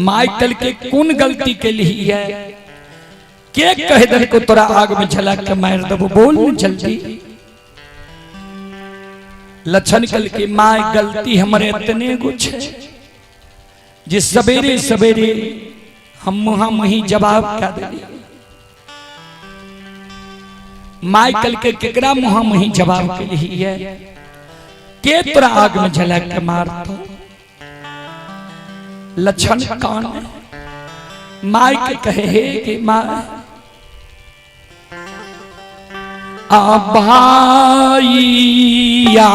Michael के कोन गलती के लिए है के कह दल को तोरा आग में जला के मार देबो, बोल न जल्दी। लक्षण कल के माय गलती हमरे इतने कुछ है जे सवेरे सवेरे हम मुहा मुही जवाब क्या दे। माइकल के केकरा मुहा मुही जवाब के लिए है के तोरा आग में जला के मारतो। लक्षण कान माई के कहे हे कि माँ भाइया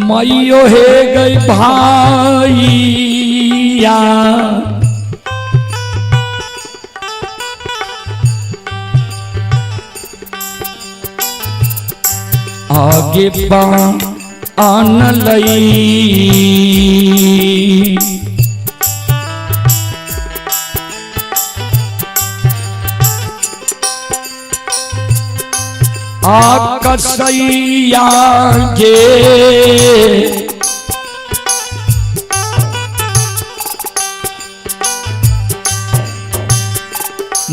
मैयो हे गई भाइया आगे आन लई आकसैया गे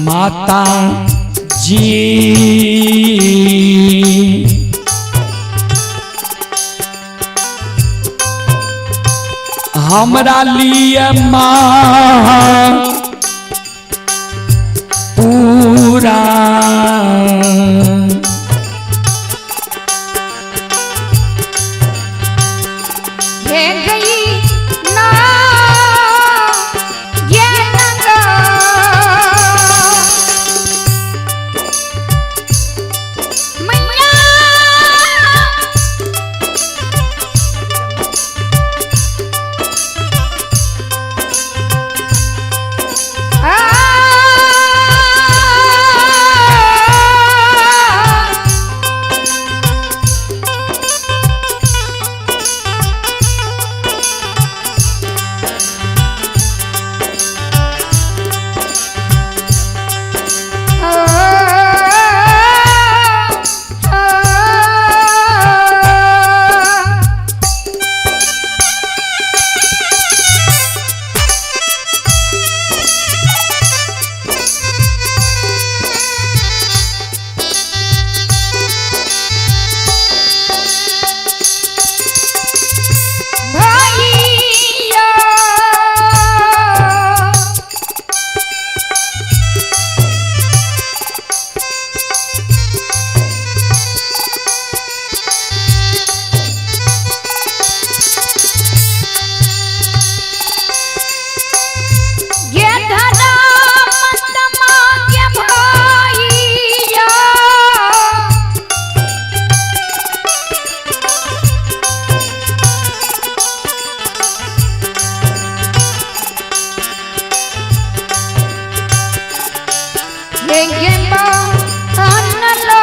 माता जी हमरा लिए माँ पूरा हे गई ना ये नंगा मैया आ भैया ये धरा मत मांगे भैया ये मान लो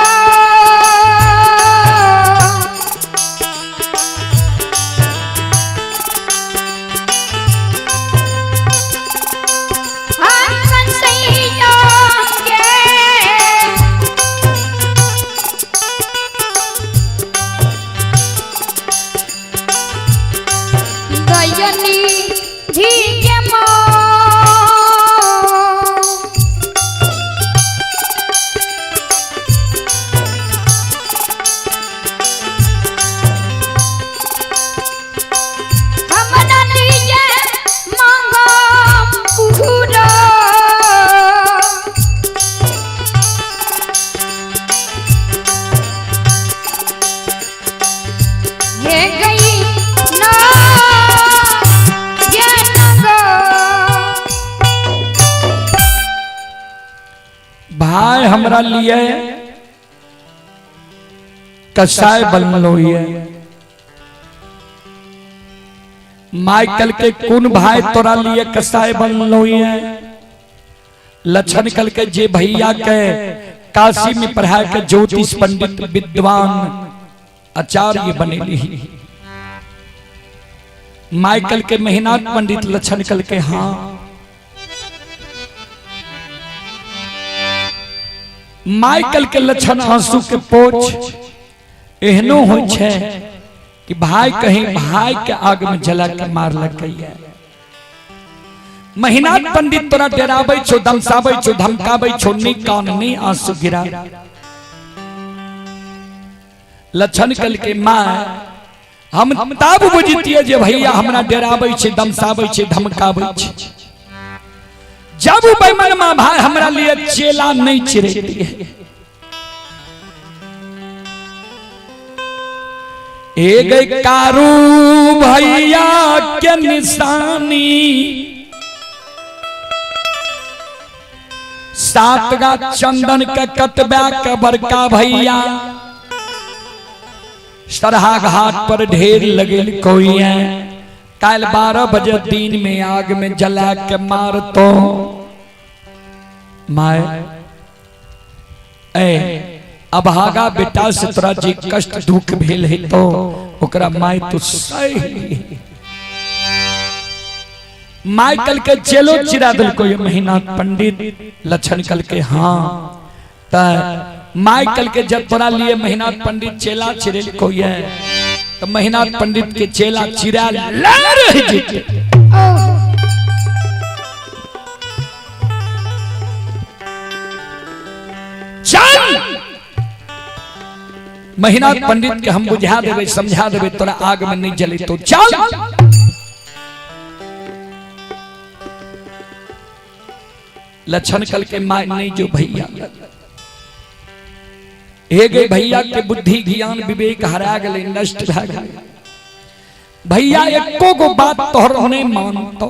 आकसैया के दयनी जी माँ हमरा लिए मांगा पूरा ये गई ना ये नगा भाई हमरा लिए कसाय बनलो है माइकल के कोन भाई तोरा लिए कसाय बनलो है। लक्षण कल के जे भैया के काशी में पढ़ा के ज्योतिष पंडित विद्वान आचार्य बनेली। माइकल के महिनाथ पंडित लक्षण कल के हाँ। माइकल के लक्षण आंसू के पोछ एहनो हो छे कि भाई कहीं भाई के आग में जला के मार लग। महिनाथ पंडित तोरा डराबै छो, दमसाबै छो, धमकाबै छो, नी कान नी आंसू गिरा। लक्षण कल के माँ हम तब बुझतिए जे भैया हमरा डराबै छै, दमसाबै छै, धमकाबै छै, जब बेमनमा भाई हमरा लिए चेला नहीं चिरेती है। एक कारू भैया के निशानी सात गा चंदन के कतबा के बड़का भैया सरहा घाट पर ढेर लगेल कोई है, काल 12 बजे दिन में आग में जला के मार तो my ए अभागा बेटा से तोरा जे कष्ट दुख भेल है तो ओकरा my तो सही। माइकल के चेलो चिरा दिल को ये महीना पंडित लक्षण कल के हाँ। त माइकल के जब तोरा लिए महीना पंडित चेला चिरेल को ये तो महीना पंडित के चेला चिरा ले रह जेते। चल महीना पंडित के हम बुझा देवे, समझा देवे, तोरा आग में नहीं जले तो चल। लक्षण कल के माय नहीं जो भैया हे गए भैया के बुद्धि ज्ञान विवेक हरा गए, नष्ट भा गए। भैया एको गो बात तोहर नहीं मानतो।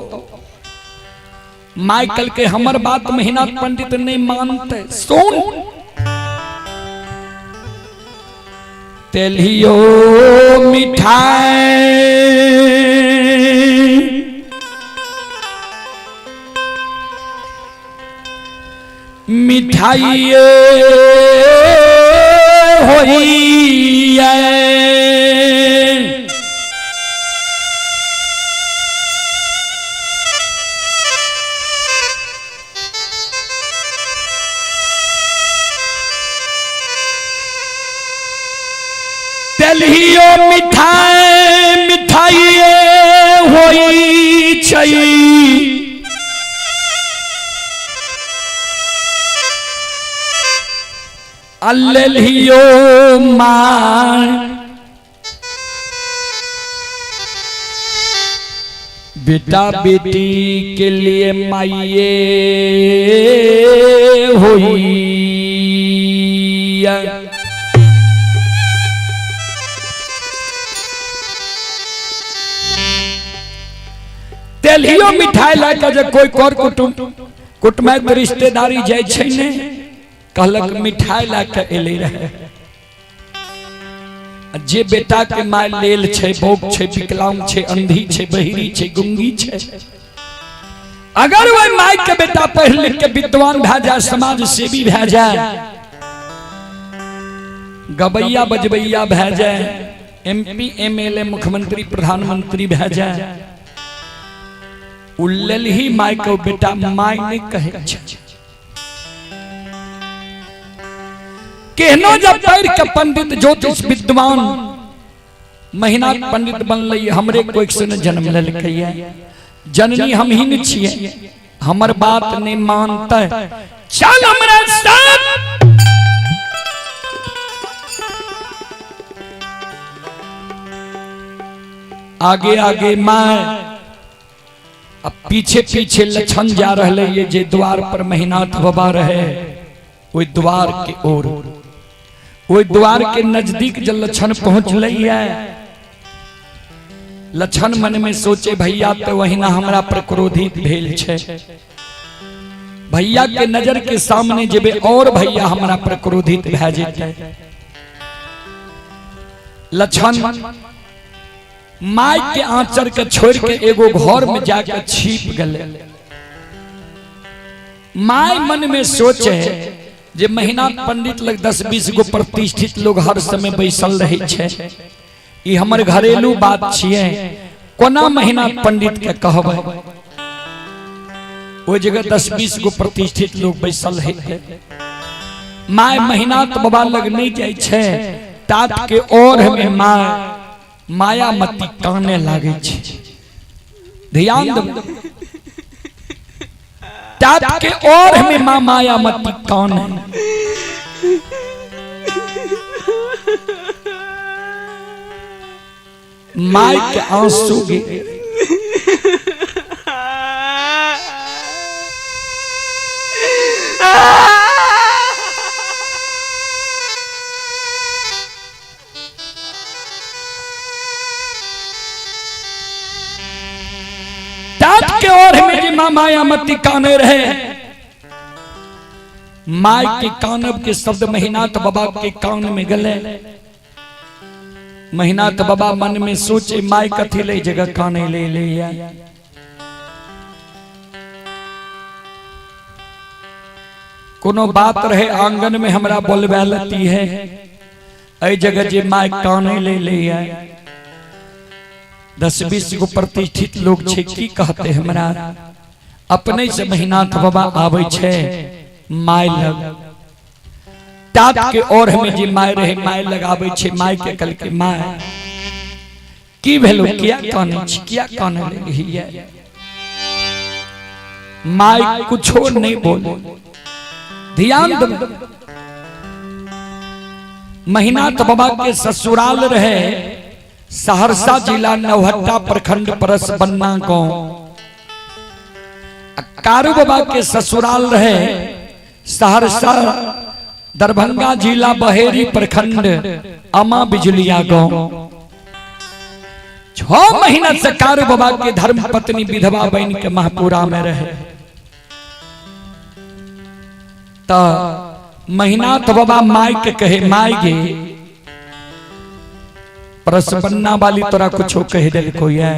माइकल के हमर बात महीना पंडित नहीं मानते। सुन तेलियो मिठाई मिठाइए होई तेलियो मिठाई मिठाइए होई छै। अल्लियो मां बेटा बेटी के लिए माइये होई। तेलियो मिठाई लाके जे कोई कर कुटुम कुटुमैत रिश्तेदारी जाय छै ने, कहलक मिठाई लाके एले रहे। जे बेटा के my लेल छै, बौक छै, विकलांग छै, अंधी छै, बहिरी छै, गुंगी छै, अगर वह my के बेटा पढ़ लिख के विद्वान भए जाए, समाज सेवी भए जाए, गबैया बजबैया भए जाए, एमपी एमएलए मुख्यमंत्री प्रधानमंत्री भए जाए, उल्लल ही my के बेटा my नहीं कहे छै। केहनो जब पढ़ के पंडित ज्योतिष विद्वान महीना पंडित बनलै, हमरे कोई से न जन्म लेलकै, जननी हम ही न छियै, हमर बात नहीं मानते, चल हमरा साथ। आगे आगे my अब पीछे पीछे लक्षण जा रहे ये जे द्वार पर महिनाथ बाबा रहे ओहि द्वार के ओर, ओहि द्वार के नजदीक जब लक्षण पहुंच है, लक्षण मन में सोचे भैया तो वही ना हमरा पर क्रोधित भेल छे, भैया के नजर के सामने जेबे और भैया हमरा पर क्रोधित भए जेते। लक्षण my के आंचर के छोड़ के एगो घर में जाके छिप गले। My मन में सोचे जे महीना पंडित लग 10-20 गो प्रतिष्ठित लोग हर समय बैसल रहे छे, ई हमर घरेलू बात छिए, कोना महीना पंडित के कहबै। ओहि जगह 10-20 गो प्रतिष्ठित लोग बैसल है। My Mahinath बाबा लग नहीं जाइ छै, तात के ओर में my Mayamati काने लागे छै। ध्यान दो, तात के ओर में माँ मायामती काने। My के आंसू गिरे। तात के ओर में जे माँ मायामती काने रहे, my के कानब के शब्द महिनाथ बाबा के कान में गले। महिनाथ बाबा मन में सोचे my कथी ले जगह काने ले ले। कोनो बात रहे आंगन में हमरा बोलबे लती है, एहि जगह जे my काने ले ले। 10-20 गो प्रतिष्ठित लोग छे, की कहते हमरा। अपने से महिनाथ बाबा आबै छे my लग। तात के ओर में जे my रहे, my लगाबै छे। My के कल के my की भेलो, किया काने छी, किया काने लगही। My कुछो नहीं बोले। ध्यान दो, महिनाथ बाबा के ससुराल रहे सहरसा जिला नवहट्टा प्रखंड परस बन्ना गांव। कारू बाबा के ससुराल रहे सहरसा दरभंगा जिला बहेरी प्रखंड अमा बिजुलिया गांव। 6 महीना से कारू बाबा के धर्म पत्नी विधवा बन के महपुरा में रहे। त महिनाथ बाबा my के कहे, my गे परसबन्ना वाली तोरा कुछो कह दिलको है,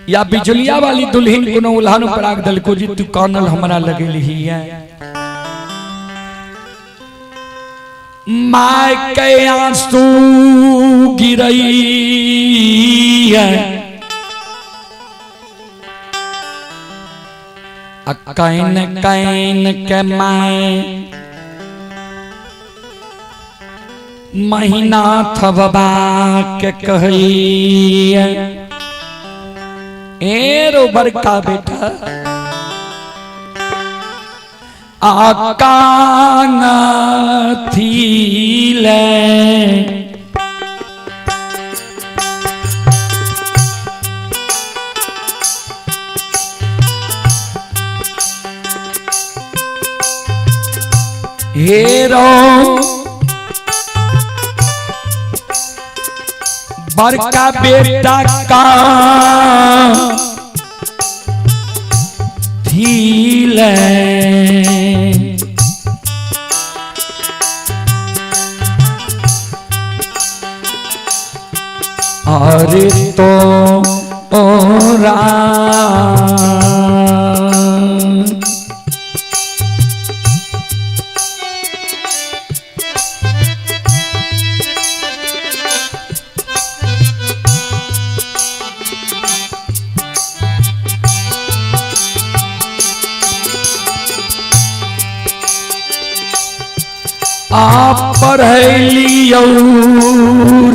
या बिजुलिया वाली दुल्हन कोनो उल्हान पराग दिलको जी तू कानल हमरा लगेली है। My के आंसू गिरई है, can can के my Mahinath बाबा के कही, ए रो बड़का बेटा आकान थीले। हेरो बड़का बेटा का थीले। अरे तो ओरा आप पढ़लियौ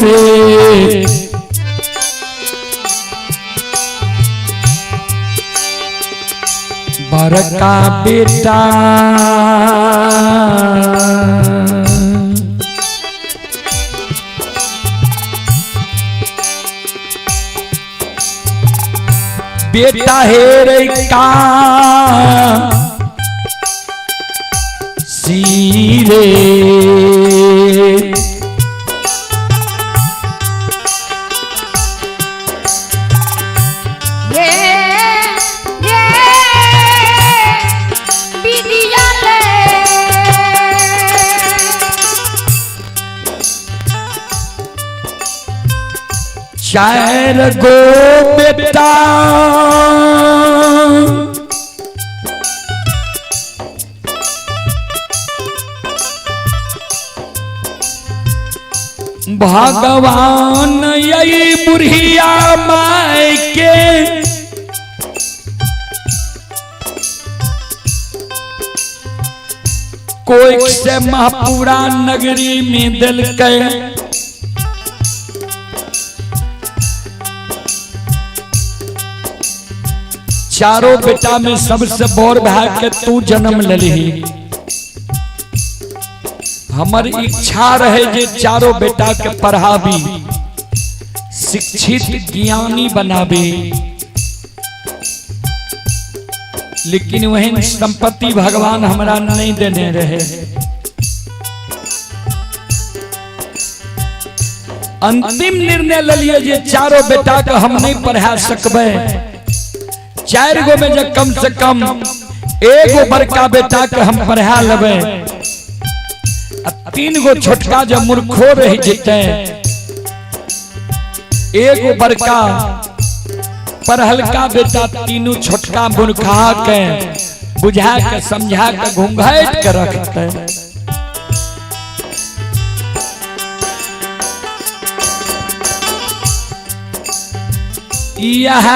रे बड़का बेटा बेटा हे रे का सीरे। चार गो बेटा भगवान कहलियै बुढ़िया माय के, कोई से महपुरा नगरी में दिलकै, चारों बेटा में सबसे बड़ भाई के तू जन्म ललही। हमर इच्छा रहे जे चारों बेटा के पढ़ाबी, शिक्षित ज्ञानी बनाबी, लेकिन वही संपत्ति भगवान हमरा नहीं देने रहे। अंतिम निर्णय ललिए जे चारों बेटा के हम नहीं पढ़ा सकबै, चार गो में जे कम से कम एगो बड़का बेटा के हम पढ़ा लेबै, आ तीन गो छोटका जे मूर्खो रह जेतै, एगो बड़का पढ़लका बेटा तीनू छोटका मूर्खा के बुझा के समझा के घूंघाट के रखते। यह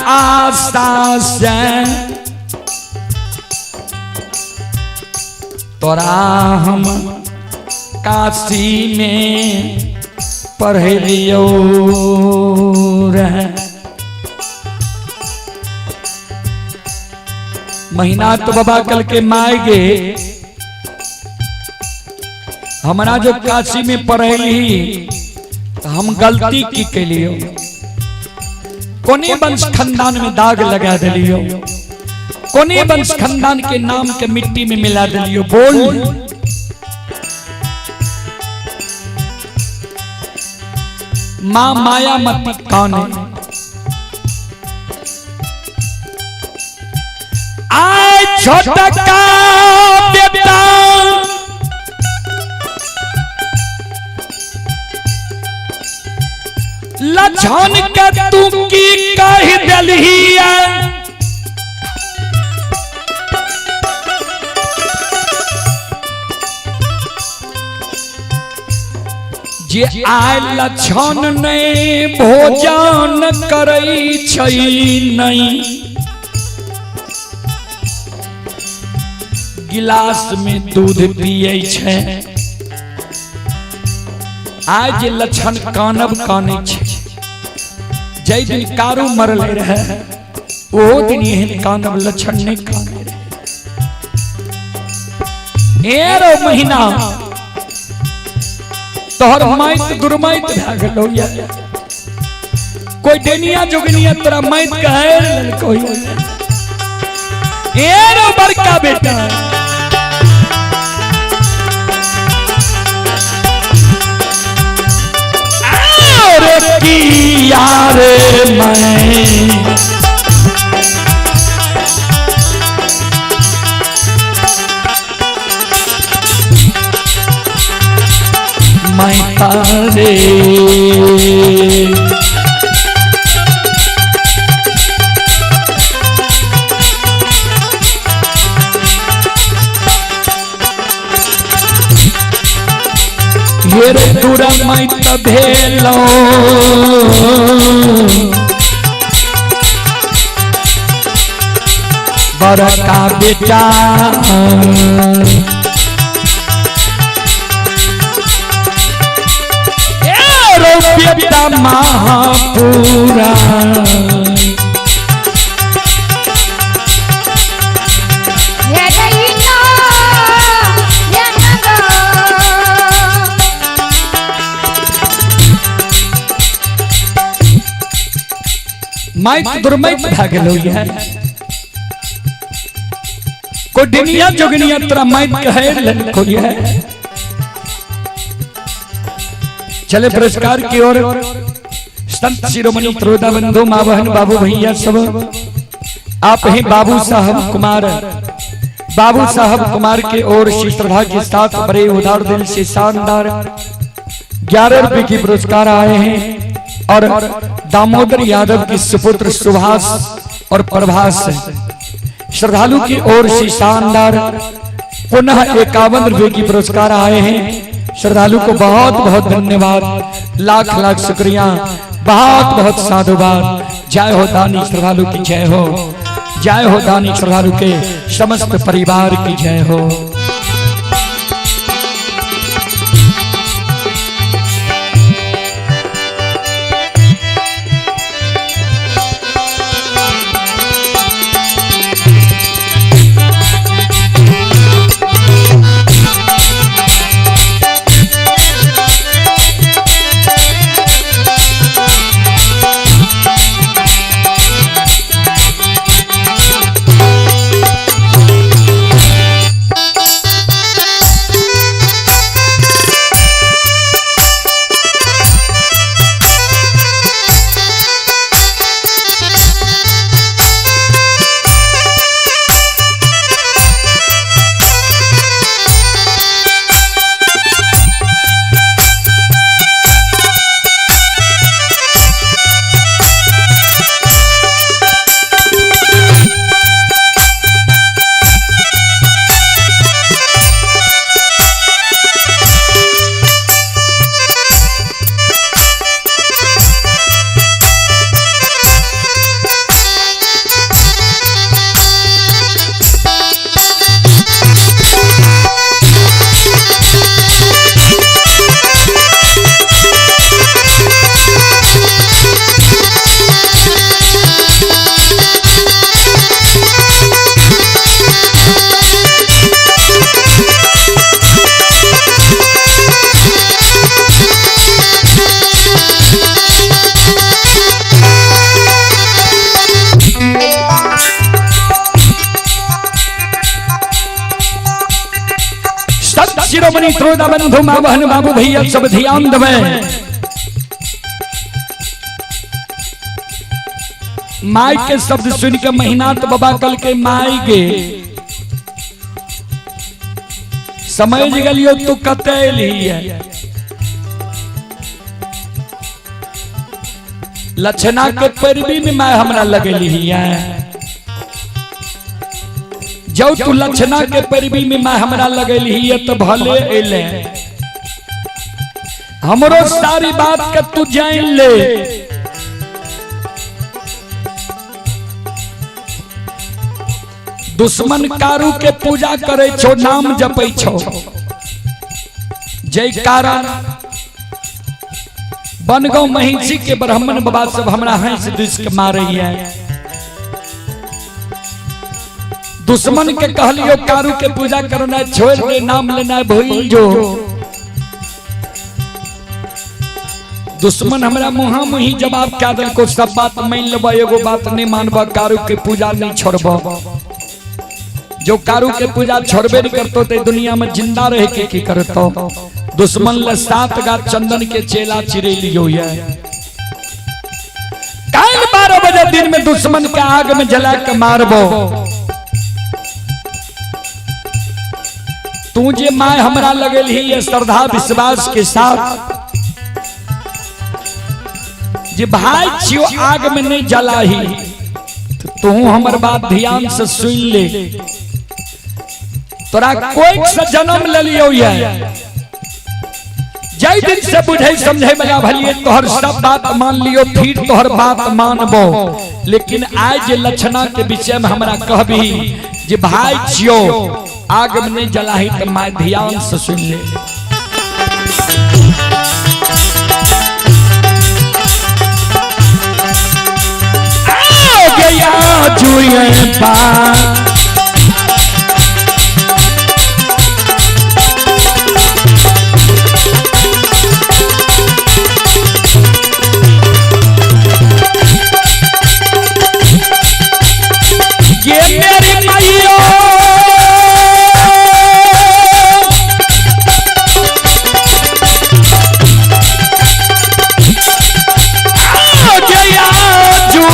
आशा से तोरा हम काशी में पढ़लियौ रहे। महीना तो बाबा कल के माय गे, हमरा जो काशी में पढ़ली तो हम गलती की कैलियो, कोने वंश खानदान में दाग लगा दिलियो, कोने वंश खानदान के नाम के मिट्टी में मिला दिलियो। बोल मां मायामती कौन है? आय छोटका बेटा लछन के तू की कह दिलहिया, जे आय लछन नहीं भोजन करै छै नहीं, गिलास में दूध पिए छै। आज लक्षण कानब कानै छै, जै दिन कारू मरल रहे ओहो दिन एहन कानब लक्षण नहीं काने रहे। एरो महीना तोहर माइत दुर्माइत भए गेलौ या, कोई डेनिया जोगनिया तोरा माइत कहे लेलकौ या। एरो बड़का बेटा की यार मैं तारे ये रे दूरा मैं तभेलो बड़का बेटा बेटा महापुरा माइक दुर्मैत भए गेलौ ये, कोई डिनिया जोगनिया तोरा माइक कहे लेलकौ ये। चले पुरस्कार की ओर संत शिरोमणि त्रोदा बंधु माँ बहन बाबू भैया सब, आप ही बाबू साहब कुमार, बाबू साहब कुमार के ओर श्री श्रद्धा के साथ बड़े उदार दिल से शानदार 11 रुपए की पुरस्कार आए हैं। और दामोदर यादव के सुपुत्र सुभाष और प्रभास श्रद्धालु की ओर से शानदार पुनः 51 रुपए की पुरस्कार आए हैं। श्रद्धालु को बहुत बहुत धन्यवाद, लाख लाख शुक्रिया, बहुत बहुत साधुवाद। जय हो दानी श्रद्धालु की जय हो, जय हो दानी श्रद्धालु के समस्त परिवार की जय हो। शिरोमणि त्रोदा बंधु माँ बहन बाबू भैया सब ध्यान दबे। माई के शब्द सुन के महीनाथ बाबा कल के माई गे समझ गलियो तू कते है। लक्षणा के पैरवी में माय हमरा लगेली है, जब तू लक्षणा के पैरवी में माय हमरा लगेली है तो भले अले हमरो सारी बात के तू जान ले। दुश्मन कारू के पूजा करे छो, नाम जपै छो, जय कारण बनगांव महिषी के ब्राह्मण बाबा सब हमरा हंस दुस के मारे है। दुश्मन के कहलियो कारू के पूजा करना छोड़ दे, नाम लेना भूल जो। दुश्मन हमरा मुहा मुही जवाब क्या दल को सब बात मान लेबा, एगो बात नहीं मानबा, कारू के पूजा नहीं छोड़बा। जो कारू के पूजा छोड़बे नहीं करतो ते दुनिया में जिंदा रह के की करतो। दुश्मन ले 7 गात चंदन के चेला चिरे लियो है। काल 12 बजे दिन में दुश्मन के आग में जला के मारबो। तू जे my हमरा लगल ही श्रद्धा विश्वास के साथ जे भाई छियो आग में नहीं जला ही, तो तू हमर बात ध्यान से सुन ले। तोरा कोई से जन्म ले लियो है, जय दिन से बुझे समझे वाला भलिए तोहर सब बात मान लियो, फिर तोहर बात मानबो। लेकिन आज लक्षणा के विषय में हमरा कहबी जे भाई छियो आग में नहीं जलाही, तो मैं ध्यान से सुन ले। आ गया जुए पा ये मेरी मैया गया जू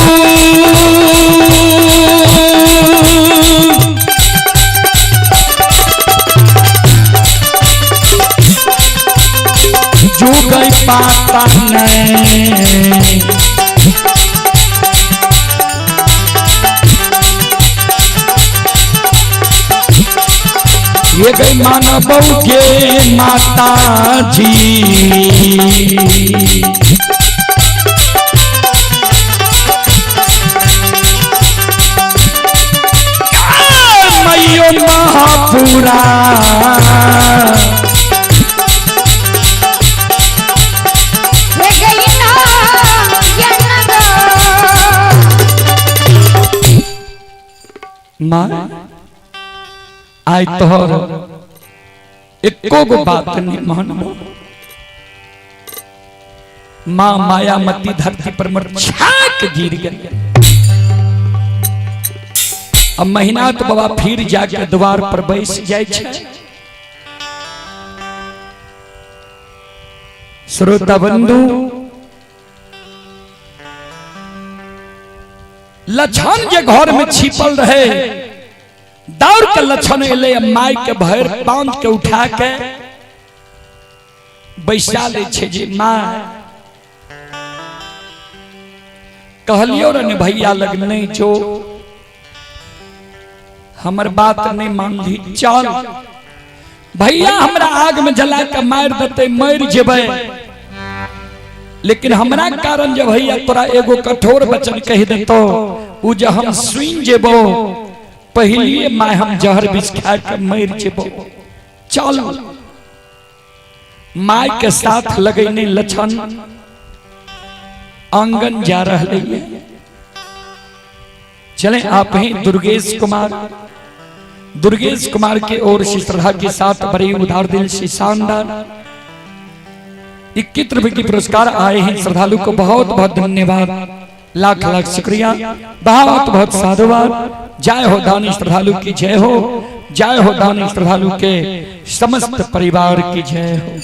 जू गई पाता नहीं। ये गई मानव के माता जी। मैयो महापुरा हे गई ना माँ आय तोहर एको गो बात नहीं मानबो। माँ मायामती धरती पर मर छाक गिर गई। अब महीनाथ बाबा फिर जाके द्वार पर बैस जाय छै। श्रोता बंधु, लक्षण जे घर में छिपल रहे, दौड़ के लक्षण एले, माय के भर बांध के उठा के बैसा ले छे जे माँ कहलियो रे ने भैया लग नहीं जो हमर बात नहीं मानली, चल भैया हमरा आग में जला के मार देते मर जेबै, लेकिन हमरा कारण जे भैया तोरा एगो कठोर वचन कह देतो उ जे हम सुन जेबो पहलिए माय हम जहर विष खा के मर जेबो। चल my के साथ लगैने लक्षण आंगन जा रहे है। चले आप हैं दुर्गेश कुमार, दुर्गेश कुमार के ओर से श्रद्धा के साथ बड़े उदार दिल से शानदार 21 रुपए की पुरस्कार आए हैं। श्रद्धालु को बहुत बहुत धन्यवाद, लाख लाख शुक्रिया, बहुत बहुत साधुवाद। जय हो दानी श्रद्धालु की जय हो, जय हो दानी श्रद्धालु के समस्त परिवार की जय हो।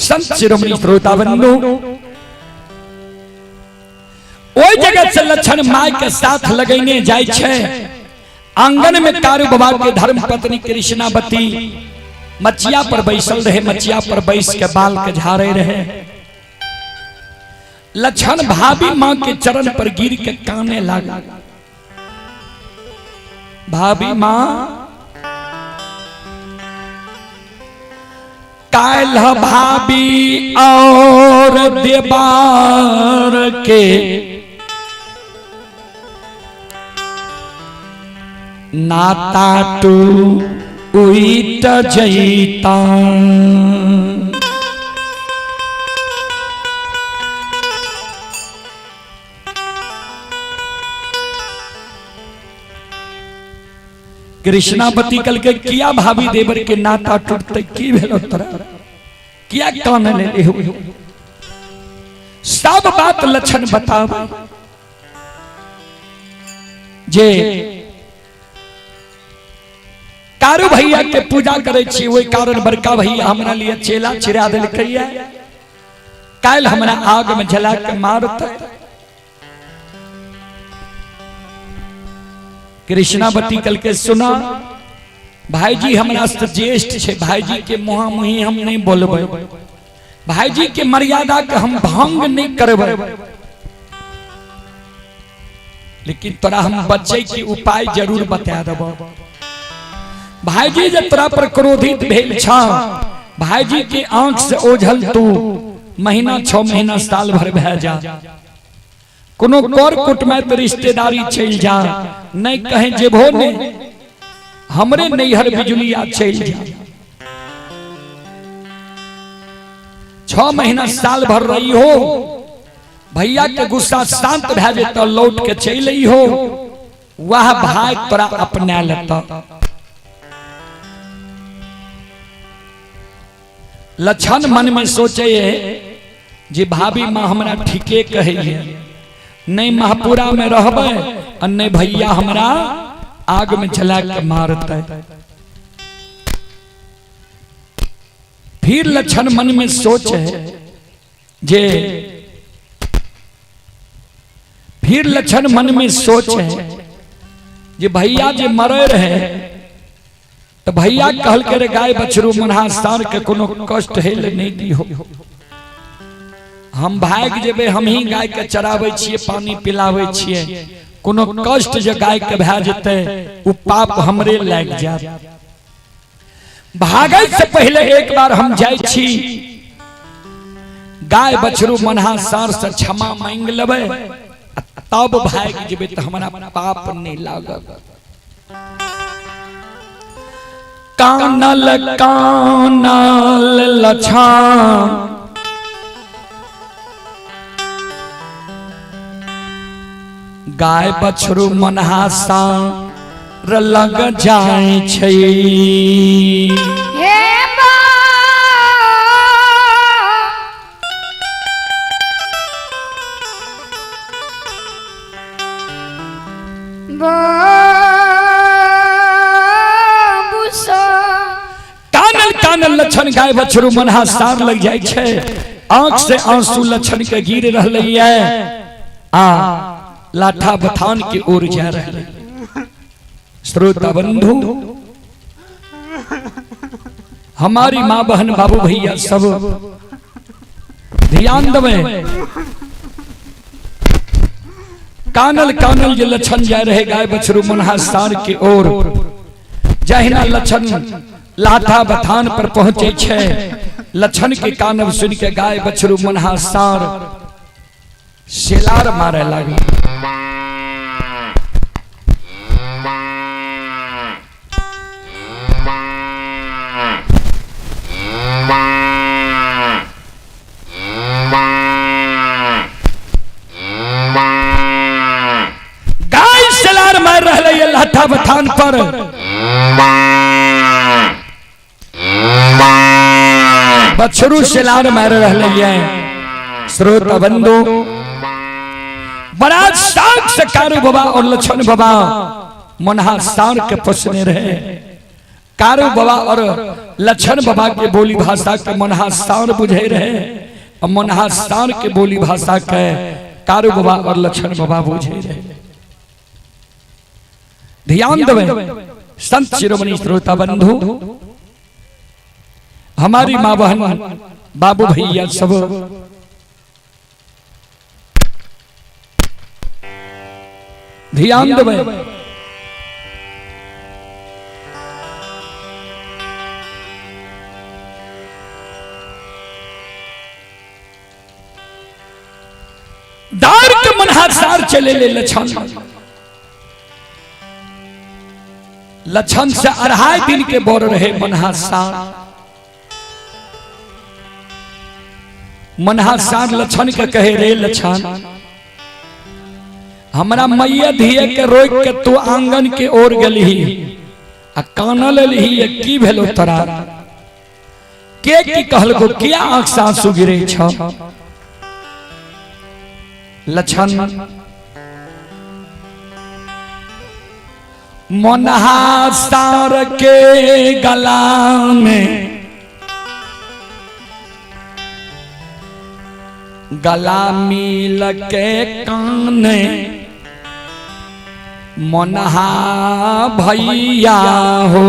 संत शिरोमणि श्रोता बंधु, ओई जगह से लक्षण my के साथ लगैने जाय छै। आंगन में कारू बाबा के धर्म पत्नी कृष्णावती मचिया पर बैसल रहे, मचिया पर बैस के बाल के झाड़े रहे। लक्षण भाभी मां के चरण पर गिर के काने लगा। भाभी मां काल्ह भाभी और देवार के नाता टू उइट जैता। कृष्णापति कल के किया भाभी देवर के नाता टूटते की भेलो तोरा, किया कान ले ले हो, सब बात लक्षण बताव जे कारू भैया के पूजा करे छी ओहि कारण बड़का भैया हमरा लिए चेला चिरा देलकैया, काल्हि हमरा आग में जला के मारतै। कृष्णावती कल के सुना भाईजी हमरा से ज्येष्ठ छे, भाईजी के मुहा मुही हम नहीं बोलबै, भाईजी के मर्यादा के हम भंग नहीं करबै, लेकिन तोरा हम बचे के उपाय जरूर बता देबो। भाईजी जे तोरा पर क्रोधित भेल छ, भाईजी के आंख से ओझल तू महीना 6 महीना साल भर भए जा, कोनो कर कुटमैत रिश्तेदारी चल जा, नहीं कहे जेबो ने हमरे नैहर बिजुलिया चल जा। 6 महीना साल भर रही हो, भैया के गुस्सा शांत भए जेतौ, लौट के चल आई हो, वह भाई तोरा अपना लेता। लक्षण मन में सोचे जे भाभी माँ हमरा ठीके कहैये, नहीं महापुरा में रहबै और नहीं भैया हमरा आग में जला के मारतै। फिर लक्षण मन में सोचे जे फिर लक्षण मन में सोचे जे भैया जे मरे रहे तो भैया कहल के रे गाय बछरू मनहा सार के कोनो कष्ट हेल नहीं दी हो, हम भाग जेबे, हम ही गाय के चराबै छियै, पानी पिलाबै छियै, कोनो कष्ट जे गाय के भए जेतै ओ पाप हमरे लागि जायत। भागै से पहले एक बार हम जाइ छी, गाय बछरू मनहा सार से क्षमा मांगि लेबै आ तब भागि जेबै तऽ हमरा पाप नहि लागत। कानल कानल लछान गाय बछरू मनहा सार लग जाइ छै। हे बा बाबूसा कानल कानल लक्षण गाय बछरू मनहा सार लग जाइ छै। आंख से आंसू लक्षण के गिर रहलै ये आ लाठा बथान के ओर जा रहलै। श्रोता बंधु, हमारी माँ बहन बाबू भैया सब ध्यान देवे। कानल कानल जे लक्षण जा रहे गाय बछरू मनहा सार के ओर, जहिना लक्षण लाठा बथान पर पहुंचे छै, लक्षण के कानब सुन के गाय बछरू मनहा सार सेलार मारे लागे। गाय सेलार मार रहे ये लाठा बथान पर। बछरू सेलार मार रहे ये। श्रोता बंधु, बड़ा साग से कारू बाबा और लक्ष्मण बाबा मनहा सार के पोसने रहे। कारू बाबा और लक्ष्मण बाबा के बोली भाषा के मनहा सार बुझे रहे और मनहा सार के बोली भाषा के कारू बाबा और लक्ष्मण बाबा बुझे रहे। ध्यान देवे संत शिरोमणि श्रोता बंधु, हमारी माँ बहन बाबू भैया सब ध्यान देवे। दार के मनहार सार चले ले लक्षण, लक्षण से 2.5 दिन के बोर रहे मनहा सार। मनहा सार लक्षण के कहे, रे लक्षण, हमरा मैया धिये के रोक के तू आंगन के ओर गेलही आ कानल लेलही, की भेलो तोरा? के की कहलको? किया आंख से आंसू गिरे छ? लक्षण मनहा सार के गला में गला मिल के कान मनहा भैया हो,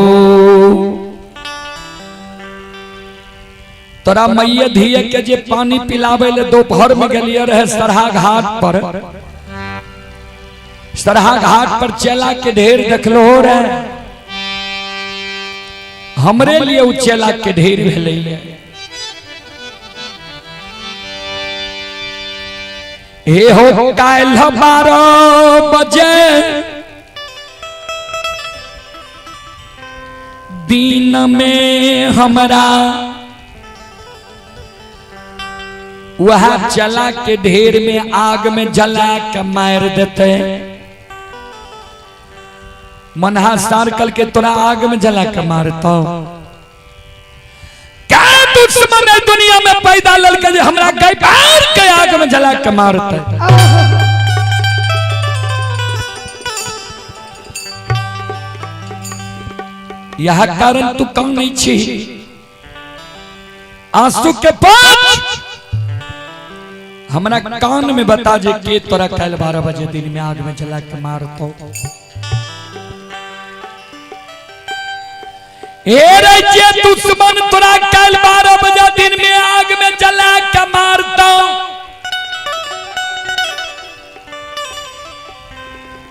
तोरा मैया धिये के जे पानी पिलावे ले दोपहर में गेलिए रहे सरहा घाट पर, सरहा घाट पर चेला के ढेर देखलो हो रहे, हमरे लिए उ चेला के ढेर भेलै। हे हो काल्ह 12 बजे दिन में हमरा वह चला के ढेर में आग में जला के मार देते। मनहा सार कल के तोरा आग में जला के मारता। क्या दुश्मन है दुनिया में पैदा ललके जे हमरा गाय बार के आग में जला के मारते। यह कारण तू कम नहीं छी। आंसू के पांच हमरा कान में बता जे के तोरा कल 12 बजे दिन में आग में जला के मारतो। ए रे जे दुश्मन तोरा कल 12 बजे दिन में आग में जला के मारतो,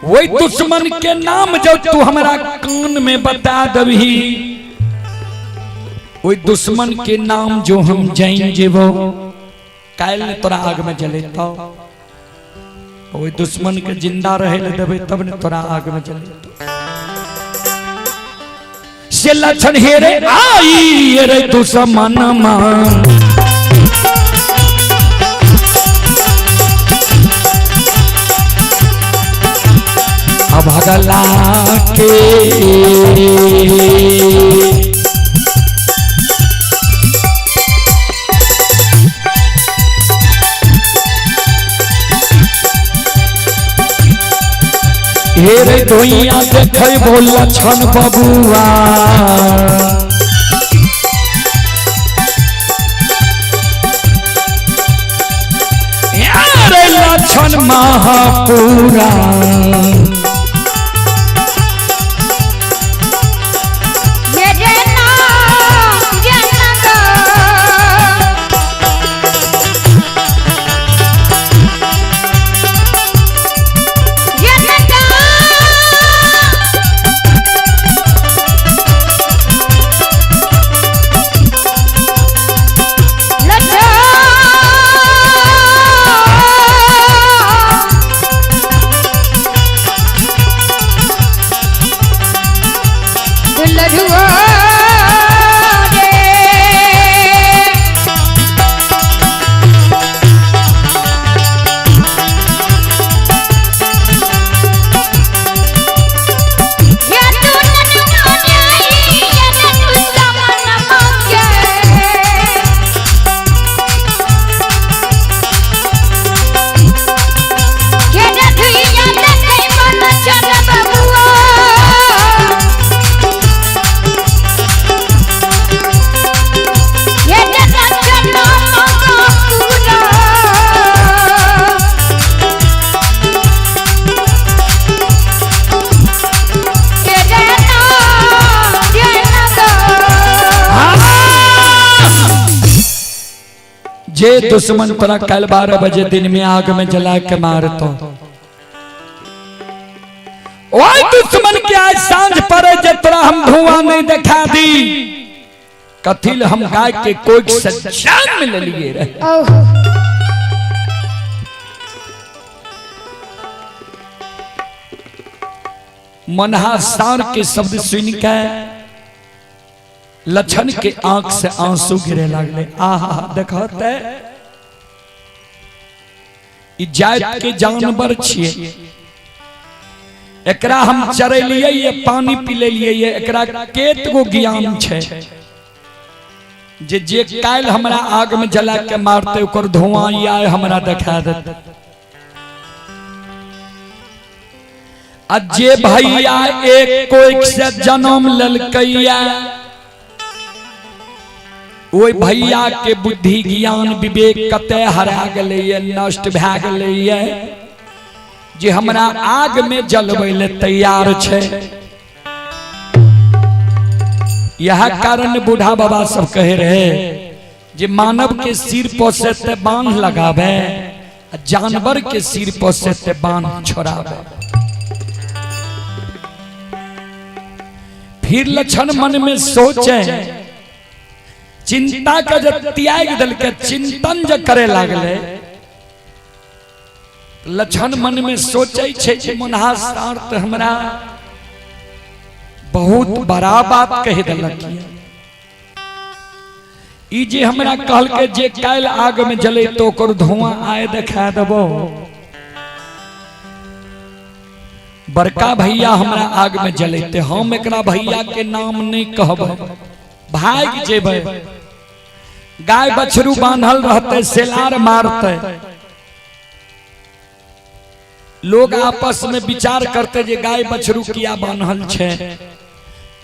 वही दुश्मन के नाम जब तू हमरा कान में बता दबही, वही दुश्मन के नाम जो हम जान जेबो, काल्हि ने तोरा आग में जलेतो। वही दुश्मन के जिंदा रहे ले देबे तब ने तोरा आग में जलेतो। से लक्षण हेरे आई रे दुश्मन मान, अभगला के हे रे धोइया देखे बोल लक्षण बबुआ, रे लक्षण महापुरा। जे दुश्मन तोरा कल 12 बजे दिन में आग में जला के मारतो, ओए दुश्मन के आज सांझ पड़े जे तोरा हम धुआं नहीं देखा दी, कथिल हम गाय के कोई सच्चान में ले लिए रहे। मनहा सार के शब्द सुन के लक्षण के आंख से आंसू गिरे लगले। आहा देखते ई जात के जानवर छिए, एकरा हम चरेलिए ये पानी पी लिए, एकरा केत गो ज्ञान छे जे जे काल्हि हमरा आग में जला के मारते ओकर धुआं आए हमरा देखा देते। आ जे भैया एक कोई से जन्म ललकैया, ओहि भैया के बुद्धि ज्ञान विवेक कते हरा गेलैया, नष्ट भए गेलैया, जे हमरा आग में जलबै ले तैयार छै। यह कारण बूढ़ा बाबा सब कहे रहे जे मानव के सिर पर से ते बांध लगावे, जानवर के सिर पर से ते बांध छोड़ावे। फिर लक्षण मन में सोचे, चिंता का जब त्याग दल के चिंतन जब करे लागले, लक्षण मन में सोचे छे जे मनहा सार्थ हमरा बहुत बड़ा बात कह देलक। ई जे हमरा कहल के जे काल्हि आग में जले तो ओकर धुआं आए देखा देबो, बड़का भैया हमरा आग में जलेते, हम एकरा भैया के नाम नहीं कहबै, भाग जेबै। गाय बछरू बांधल रहते, सेलार मारते, लोग आपस में विचार करते जे गाय बछरू किया बांधल छे,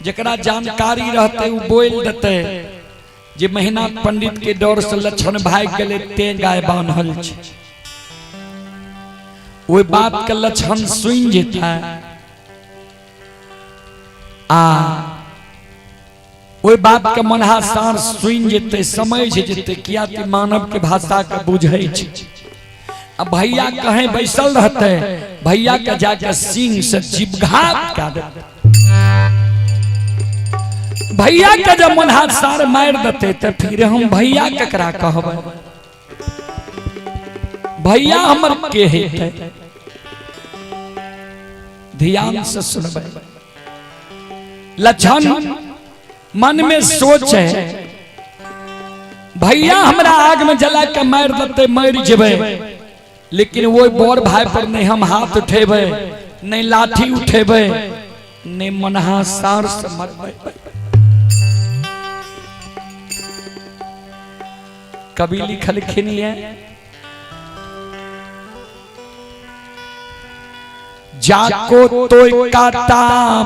जकरा जानकारी रहते उ बोल देते जे महीना पंडित के डर से लक्षण भाग गेले ते गाय बांधल छे। ओहि बात के लक्षण सुन जेता आ ओहि बात के मनहा सार सुन जेते, समझ जेते, किया कि मानव के भाषा के बुझै छै। आ भैया कहीं बैसल रहते, भैया के जाके सिंह से जीवघात कर देते। भैया के जब मनहा सार मार देते तो फिर हम भैया केकरा कहबै? भैया हमर के हेतै? ध्यान से सुनबै। लक्षण मन में सोच है, भैया हमरा आग में जला के मार देते, मर जेबै, लेकिन वो बड़ भाई पर नहीं हम हाथ उठेबै, नहीं लाठी उठेबै, नहीं मनहा सार से मरबै। कवि लिखलखिन ये, जाको तो काटा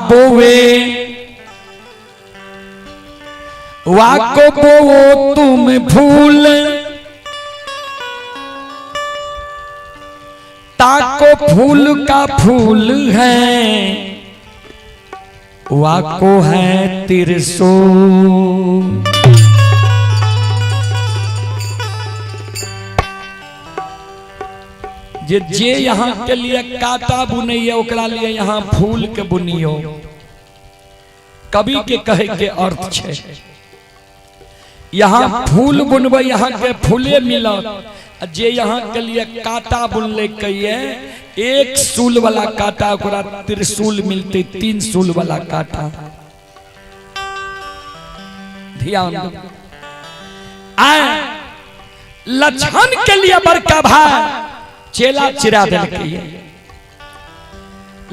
बोवे वाको बोवो तुम भूल, ताको फूल का फूल है वाको है त्रिशूल। जे जे यहाँ के लिए काटा बुनैया ओकरा लिए यहाँ फूल के बुनियो। कवि के कहे के अर्थ छे, यहाँ फूल बुनबै यहाँ के फूले मिलत, जे यहाँ के लिए काटा बुनले कहिए एक सूल वाला काटा ओकरा त्रिशूल मिलते, 3 सूल वाला काटा। ध्यान दो। आए लक्षण के लिए बड़का भाई चेला चिरा देलकै।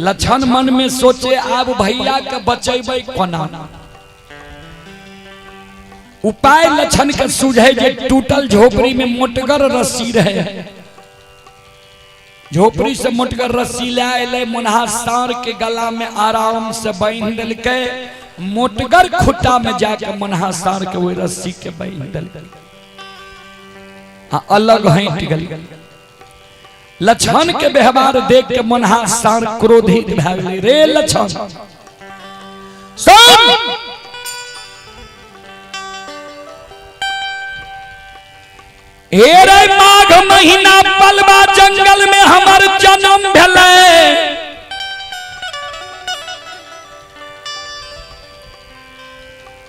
लक्षण मन में सोचे आब भैया के बचेबै कोना। उपाय लक्षण के सूझे जे टूटल झोपड़ी में मोटगर रस्सी रहे, झोपड़ी से मोटगर रस्सी ले अयलै, मुनहा सार के गला में आराम से बांधि देलकै, मोटगर खुट्टा में जाके मुनहा सार के ओहि रस्सी के बांधि देलकै आ अलग हटि गेल। लक्षण के व्यवहार देख के मुनहा सार क्रोधित भए गेलै। रे लक्षण सुन, हे रे माघ महीना पलवा जंगल में हमर जन्म भेलै,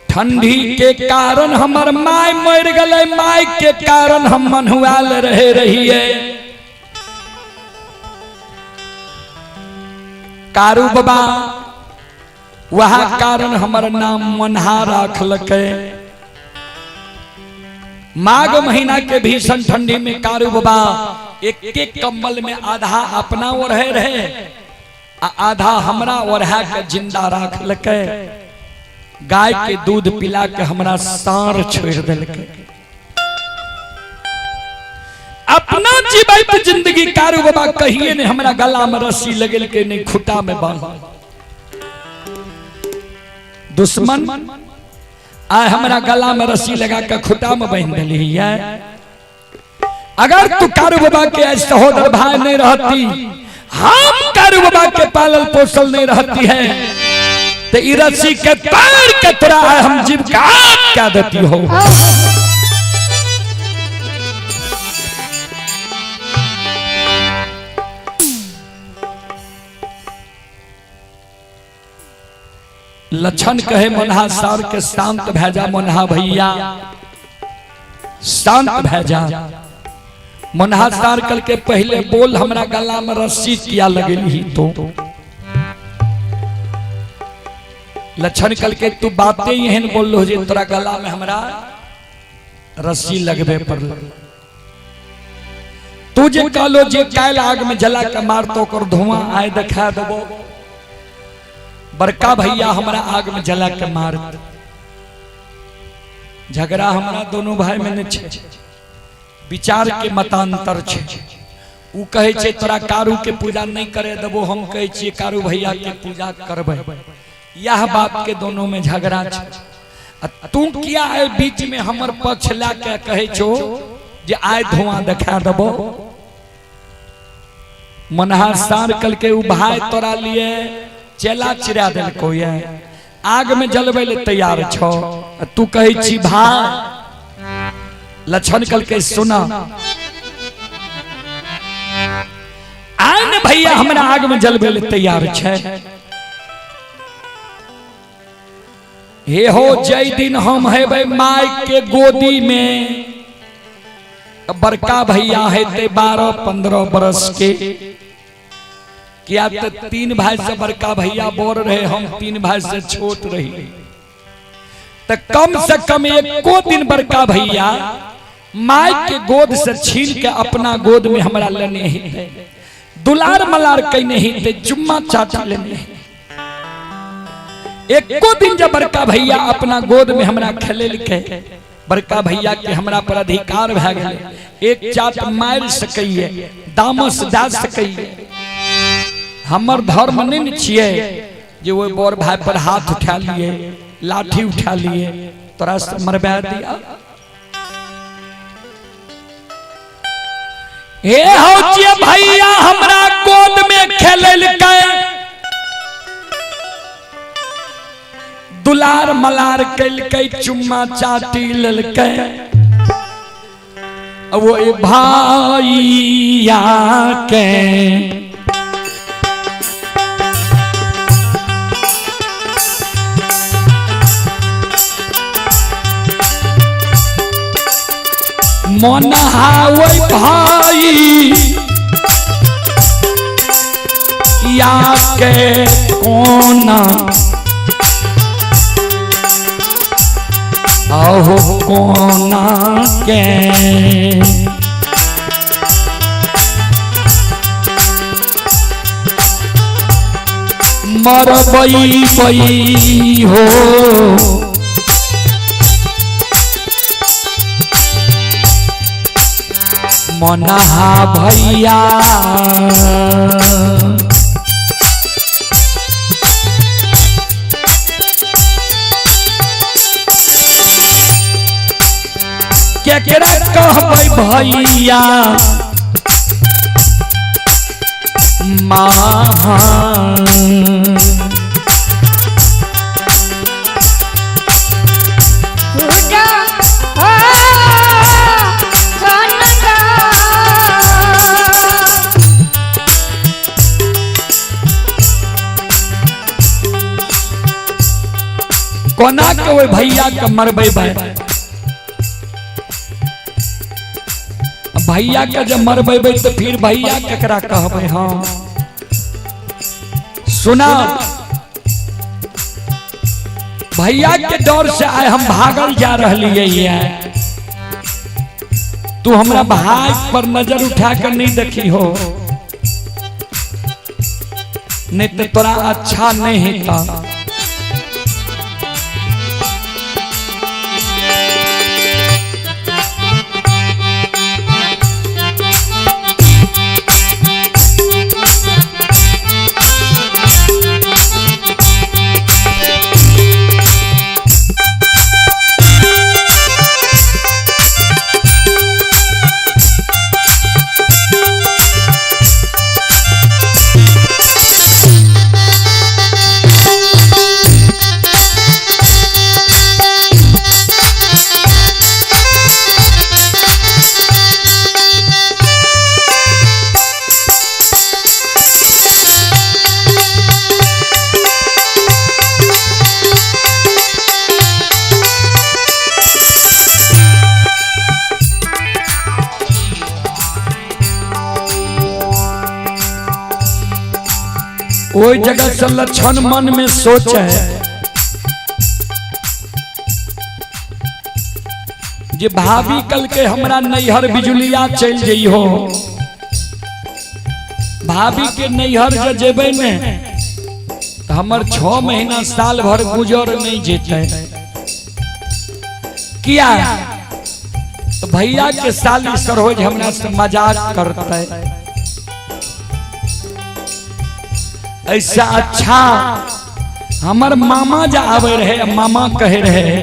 ठंडी के कारण हमर my मर गए, my के कारण हम मनुआल रहे रहिए। कारू बाबा वह कारण हमर नाम मनहा राखलकै। माघ महीना के भीषण ठंडी में कारू बाबा एक एक कंबल में आधा अपना ओढ़े रहे आ आधा हमरा ओढ़ा के जिंदा राखलकै, गाय के दूध पिला के हमरा सार छोड़ देलकै। अपना जीवित जिंदगी कारू बाबा कहिए ने हमरा गला में रस्सी लगेलकै, नहीं खुटा में बांध। दुश्मन आय हमरा गला में रस्सी लगा के खुटा में बांध देली है। अगर तू कारू बाबा के आज सहोदर भाई नहीं रहती, हम कारू बाबा के पालल पोसल नहीं रहती है, तो ई रस्सी के तार के तोरा आय हम जीव का क्या देती हो। लक्षण कहे मनहा सार के शांत भै जा मनहा भैया, शांत भै जा। मनहा सार कल के पहले बोल हमरा गला में रस्सी किया लगेली तो। लक्षण कल के तू बातें एहन बोललो जे तोरा गला में हमरा रस्सी लगबे पड़ल। तू जे कहलो जे काल्हि आग में जला के मारतो ओकर धुआं आय देखा देबो, बड़का भैया हमरा आग में जला के मारत। झगड़ा हमरा दोनों भाई में नहीं छे, विचार के मतांतर छे। उ कहे छे तोरा कारू के पूजा नहीं करे देबो, हम कहे छिए कारू भैया के पूजा करबै। यह बात के दोनों में झगड़ा छे। आ तू किया है बीच में हमर पक्ष ला के कहे छो जे आय धुआं देखा देबो। मनहा सार कल के उ भाई तोरा लिए चेला चिरा देलको ये, आग में जलबै ले तैयार छो, तू कहै छी भाई। लक्षण कल के सुना, भैया हमरा आग में जलबै ले तैयार छै। हे हो, जै दिन हम हेबै माय के गोदी में, बड़का भैया हेतै 12-15 बरस के। किया तो 3 भाई से बड़का भैया बोर रहे, हम 3 भाई से छोट रही। तो कम से कम एको दिन बड़का भैया माय के गोद से छीन के अपना गोद में हमरा लेने ही, दुलार मलार कने ही, चुम्मा चाटी लेने ही। एको दिन जब बड़का भैया अपना गोद में हमरा खेलेलकै, बड़का भैया के हमरा पर अधिकार भए गेलै, एक चाट मारि सकैए, दामस दए सकैए। हमर धर्म नहीं ने छियै जे ओहि बड़ भाई पर हाथ उठा लिए, लाठी उठा लिए, तोरा से मरबा दिया। हे हौ जे भैया हमरा गोद में खेलेलकै, दुलार मलार केलकै, चुम्मा चाटी लेलकै, वो भैया के मन हावै भाई या के कोना, आहो कोना के मरबई बई हो। मनहा भैया केकरा कहबै भैया माँ। कोना के ओहि भैया के मरबै भाई, भैया के जब मरबै तो फिर भैया केकरा कहबै। हाँ सुना, भैया के डर से आए हम भागल जा रही, तू हमरा भाई पर नजर उठा कर नहीं देखी हो, नहीं तो तोरा अच्छा नहीं था। ओई जगह से लक्षण मन में सोच है जे भाभी कल के हमरा नैहर बिजुलिया चल जई हो, भाभी के नैहर जे जेबै ने तो हमर 6 महीना साल भर गुजर नहीं जेतै। किया तो भैया के साली सरोज हमरा से मजाक करतै। ऐसा अच्छा हमर मामा जा आवे रहे, मामा कहे रहे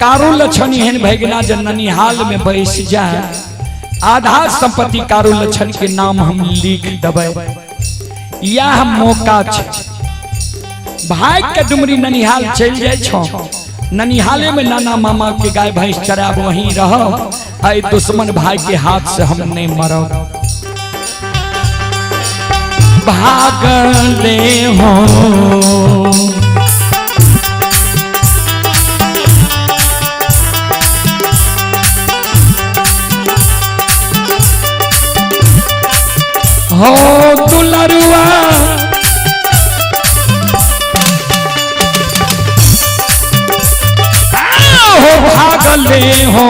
कारू लक्षण एहन भगना जे ननिहाल में बैस जाए, आधा संपत्ति कारू लक्षण के नाम हम लिख देबै। यह मौका छै भाई के डुमरी ननिहाल चल जाए छो, ननिहाले में नाना मामा के गाय भैंस चराब, वहीं रह, ऐ दुश्मन भाई के हाथ से हम नहीं मरब। भागले हो। हो दुलरुआ हो भागले हो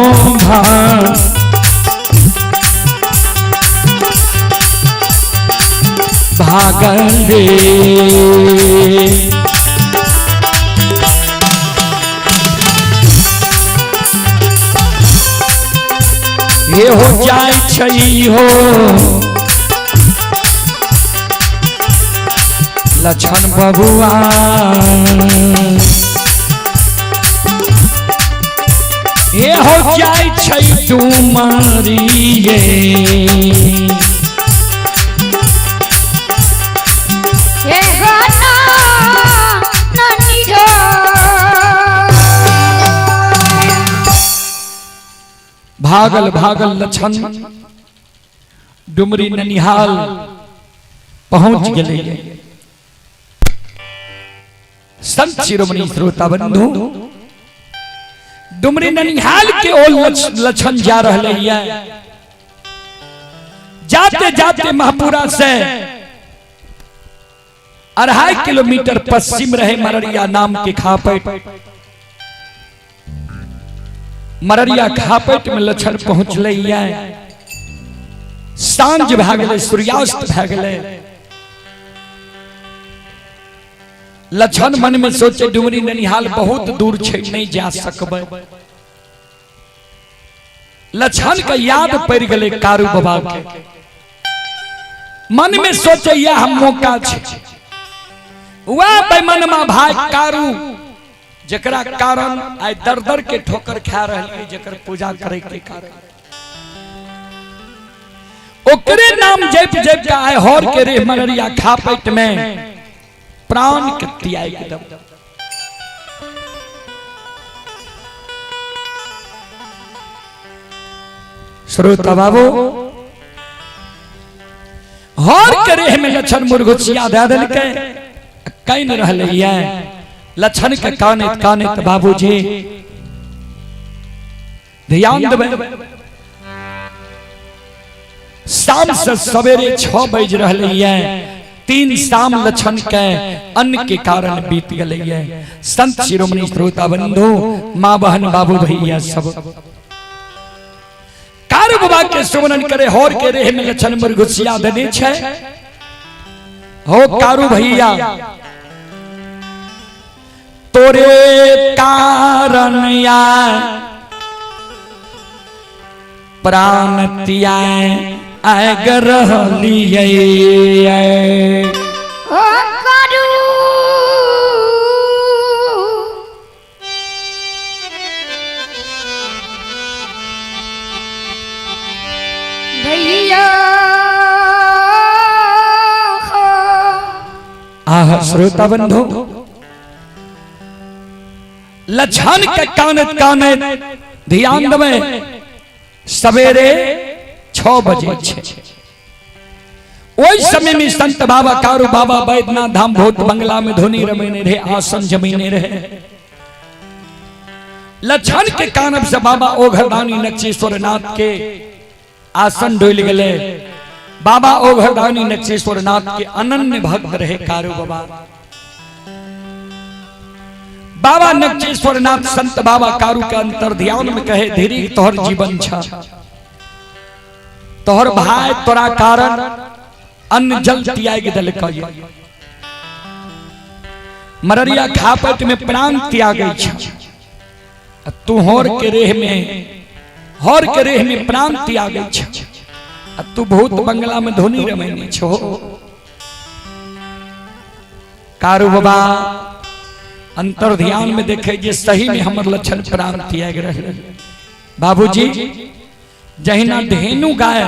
भागले। ये हो जाय छै हो लक्षण बबुआ, ये हो जाय छै डुमरिये। हे गाना नानी रो। भागल भागल लक्षण डुमरी ननिहाल पहुंच गेलै। संत शिरोमणि श्रोता बंधु, डुमरी ननिहाल के ओर लक्षण जा रहे है। जाते जाते महपुरा से 2.5 किलोमीटर पश्चिम रहे मररिया नाम के खापट। मररिया खापट में लक्षण पहुंचले है। सांझ भए गेलै, सूर्यास्त भए गेलै। लक्षण मन में सोचे डुमरी ननिहाल बहुत दूर छै, नहीं जा सकबै। लक्षण के याद पड़ गेलै कारू बाबा के। मन में सोचे यह हम मौका छै। वह बेमनमा भाई कारू, जकरा कारण आइ दर दर के ठोकर खा रहल, जकर पूजा करे के कारण ओकरे नाम जप जप के आइ हर के रे मररिया खापट में प्राण के त्याग दब। श्रोता बाबू, हर के रेह में लक्षण मुर्गुचिया दे देलकै, can रहलै ये लक्षण के कानैत कानैत। बाबूजी ध्यान देबै, शाम से सवेरे 6 बज रहलै ये, 3 शाम लक्षण के अन्न के कारण बीत गए ये। संत शिरोमणि श्रोता बंधु, माँ बहन बाबू भैया सब कारू बाबा के सुमरन करे। होर के रेह में लक्षण मुर्गुसिया देने छै। हो कारू भैया, तोरे कारण या प्राण त्याग आग रहलियै। ओ करू भैया। आह श्रोता बंधु, लक्षण के कानत कानत ध्यान देबै, सवेरे 6 बजे छै। ओहि समय में संत बाबा कारू बाबा बैद्यनाथ धाम भूत बंगला में धुनी रमेने रहे, आसन जमीने रहे। लक्षण के कानब से बाबा ओघरदानी नक्षेश्वर नाथ के आसन डोल गए। बाबा ओघरदानी नक्षेश्वर नाथ के अनन्य भक्त रहे कारू बाबा। बाबा नक्षेश्वर नाथ संत बाबा कारू के अंतर ध्यान में कहे, धीरे तोहर जीवन छा, तोहर भाई तोरा कारण अन्न जल त्याग देलकै, मररिया खापट में प्राण त्यागै छ, तू होर के रेह में, होर के रेह में प्राण त्यागै छ, आ तू भूत बंगला में धुनी रमैने छो। कारू बाबा अंतर ध्यान में देखे जे सही में हमर लक्षण प्राण त्याग रहे। बाबूजी जहिना धेनु गाय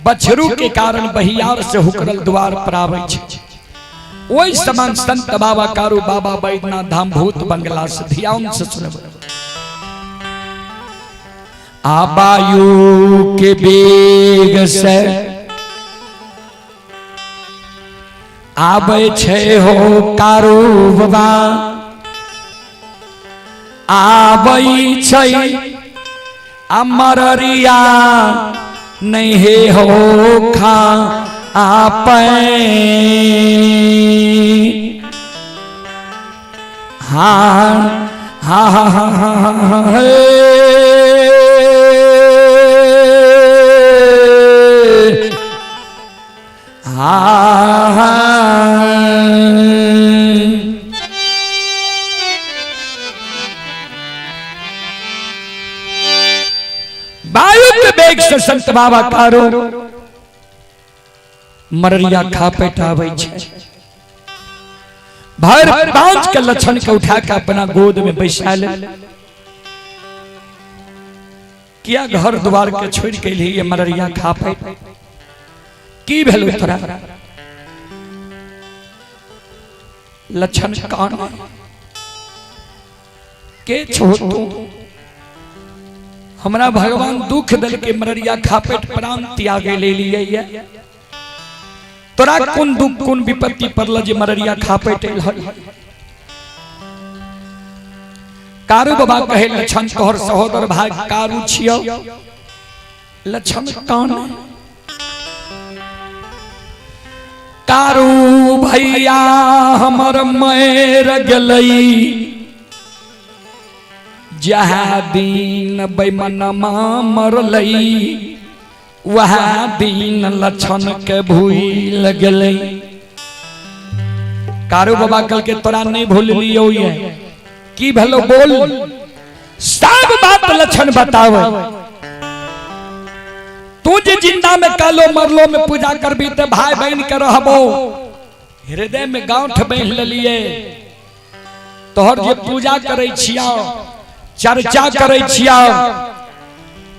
बछरू के कारण बहियार से हुकरल द्वार पर आबै छै, ओहि समान संत बाबा कारू बाबा बैद्यनाथ धाम भूत बंगला से ध्यान से सुनब। आ वायु के वेग से आबै छै हो कारू बाबा आबै छै अमरिया नहीं हे हो खा आपै। हाँ हाँ हाँ हाँ हाँ हाँ हे। हाँ हाँ। वायु के वेग से संत बाबा कारो मररिया खा पेटाबै छै। भर पांच के लक्षण के उठा के अपना गोद में बैसा ले। किया घर द्वार के छोड़ के लिए मररिया खा पे की भेलो तोरा? लक्षण कान के छो तू? हमरा भगवान दुख दल के मररिया खापेट प्राण त्यागे ले लिए। तोरा कोन दुख कोन विपत्ति पड़ल जे मररिया खापेट एल? कारू बाबा कहे लक्षण तोहर सहोदर भाई कारू छियो। लक्षण कान कारू भैया हमर मर गेलई जहाँ दिन बेमनमा मरलई वहाँ दिन लक्षण के भूल गेलई। कारू बाबा कल के तोरा नहीं भूल लियो, ये की भलो बोल? सब बात लक्षण बतावे। तू जे जिंदा में कालो मरलो में पूजा करबी ते भाई बहन के रहबो। हृदय में गांठ बांध लेलिए। तोहर जे पूजा करे छिया, चर्चा करे छिया,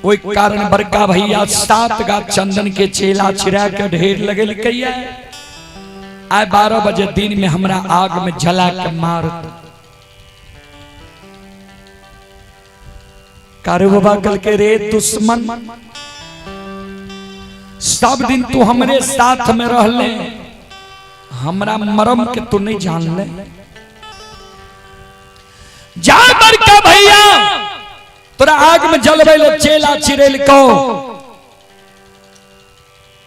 ओहि कारण बड़का भैया 7 गा चंदन के चेला छिड़ा के ढेर लगेलकैया। आइ 12 बजे दिन में हमरा आग में जला के मार। कारू बाबा कल के रे दुश्मन, सब दिन तू हमरे साथ में रहले, हमरा मरम के तू नहीं जान ले। जा बड़का भैया तोरा आग में जलबै ले चेला चिरेल को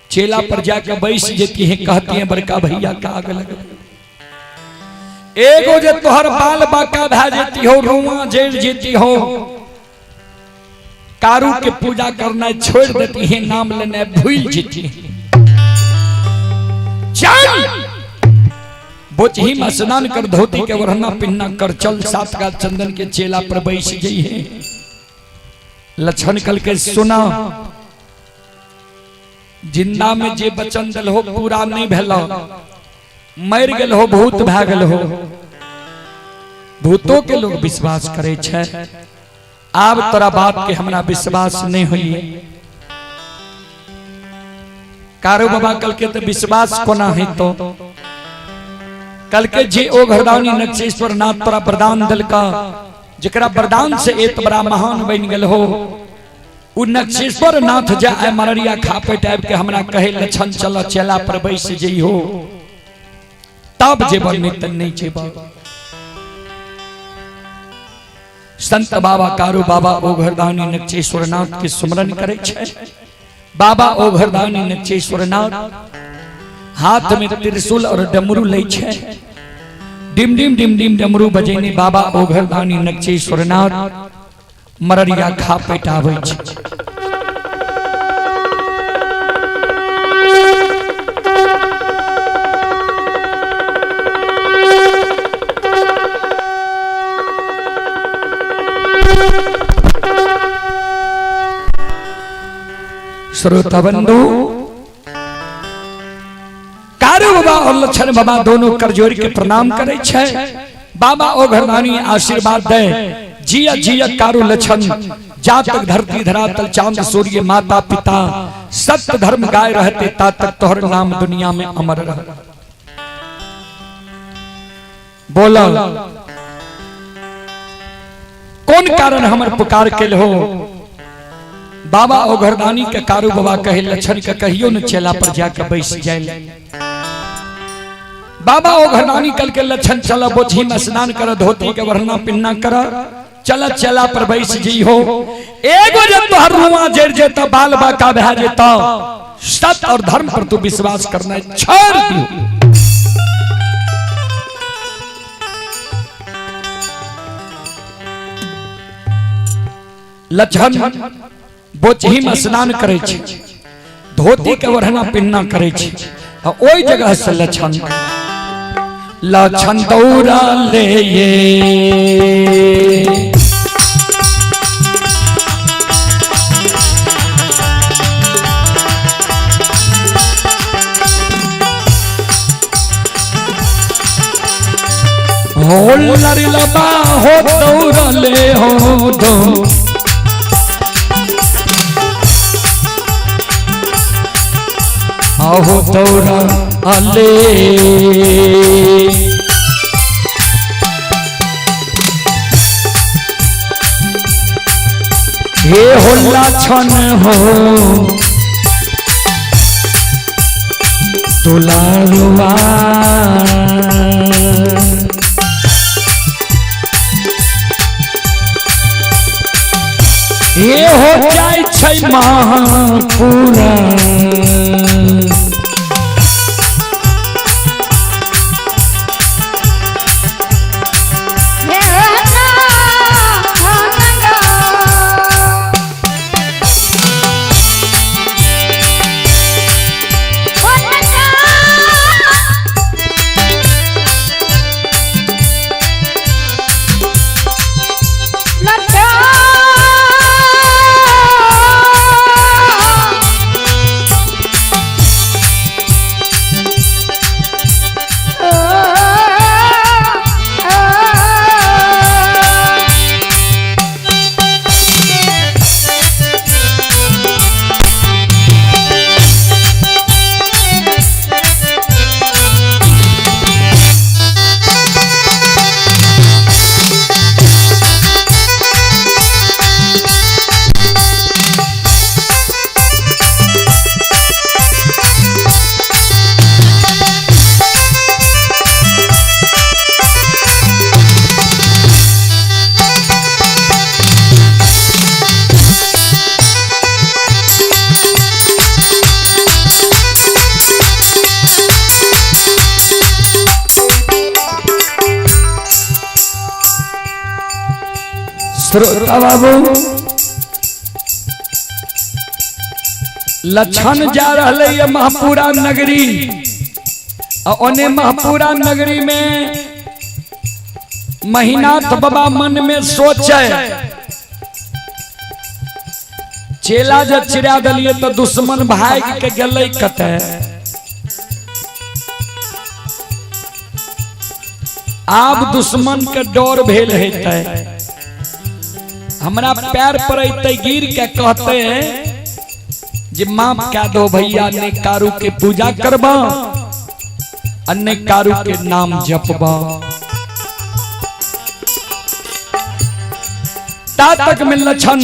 चेला पर जाके बैस जेती है, कहती है बड़का भैया का आग लग। एगो जे तोहर बाल बाका भा जेती हो, रुआ जेल जेती हो, कारू के पूजा करना छोड़ देती है, नाम लेने भूल जेती है। चल बोचही में स्नान कर धोती के ओढ़ना पिन्ना कर चल 7 गा चंदन के चेला पर बैस गई है। लक्षण कल के सुना, जिंदा में जे बचन दल हो पूरा नहीं भेल, मर गेल हो, भूत भा गेल हो। भूतों के लोग विश्वास करे छे। आब तोरा बात के हमरा विश्वास नहीं होइए। कारू बाबा कल के तो विश्वास कोना है? तो कल के जे ओ घरदानी नक्षेश्वर नाथ तोरा वरदान दिलका, जकरा वरदान से एत बड़ा महान बन गेल हो, उ नक्षेश्वर नाथ जा आए मररिया खापेट आबि के हमरा कहे लक्षण चल चेला पर बैस जइहो तब जेब, नहीं त नहीं जेब। संत बाबा कारू बाबा ओघरदानी नक्षेश्वर नाथ के सुमरन करे छे। बाबा ओघरदानी नक्षेश्वर नाथ हाथ में त्रिशूल और डमरू लै छे। डिम डिम डिम डिम डमरू बजेने बाबा ओघरदानी नक्षेश्वर नाथ मररिया खा पेटाबै छे। श्रोता बंधु, कारू बाबा और लक्षण बाबा दोनों कर जोड़ के प्रणाम करे छे। बाबा ओ घरदानी आशीर्वाद दे, जिया जिया कारू लक्षण, जा तक धरती धरातल चांद सूर्य माता पिता सत्य धर्म गाय रहते ता तक तोहर नाम दुनिया में अमर रह। बोला कौन कारण हमर पुकार के हो? बाबा ओ घरदानी के कारू बाबा कहे लक्षण के कहियो न चेला पर जाके बैस जाए। बाबा ओ घरदानी कल के लक्षण चल बोझी में स्नान कर, धोती के वरना पिन्ना कर, चल चला पर बैस जी हो। एगो जब तोहर रुआ जड़ जेता, बाल बाका बह जेता, सत्य और धर्म पर तू विश्वास करना छोड़ दियो। लक्षण बोचही में स्नान करे छे, धोती के ओढ़ना पिन्ना करे छे, आ ओई जगह से लक्षण लक्षण दौड़ा ले ये। हो लड़लबा हो दौड़ा ले हो दो आहो दौड़ा अले। हे होला छन हो दुलारुआ, हे हो जाय छै महापुरा। श्रोता बाबू लक्षण जा रहा है महपुरा नगरी, ओने महपुरा नगरी में महिनाथ बाबा मन में सोचे चेला जब चिरा दिलिए तो दुश्मन भाग के गले कते। आब दुश्मन के डर भेल हेतै, हमरा पैर पर अइतै गिर के कहते हैं जे माफ कह दो भैया, ने कारू के पूजा करबा अन्य कारू के नाम जपबा। ता तक में लक्षण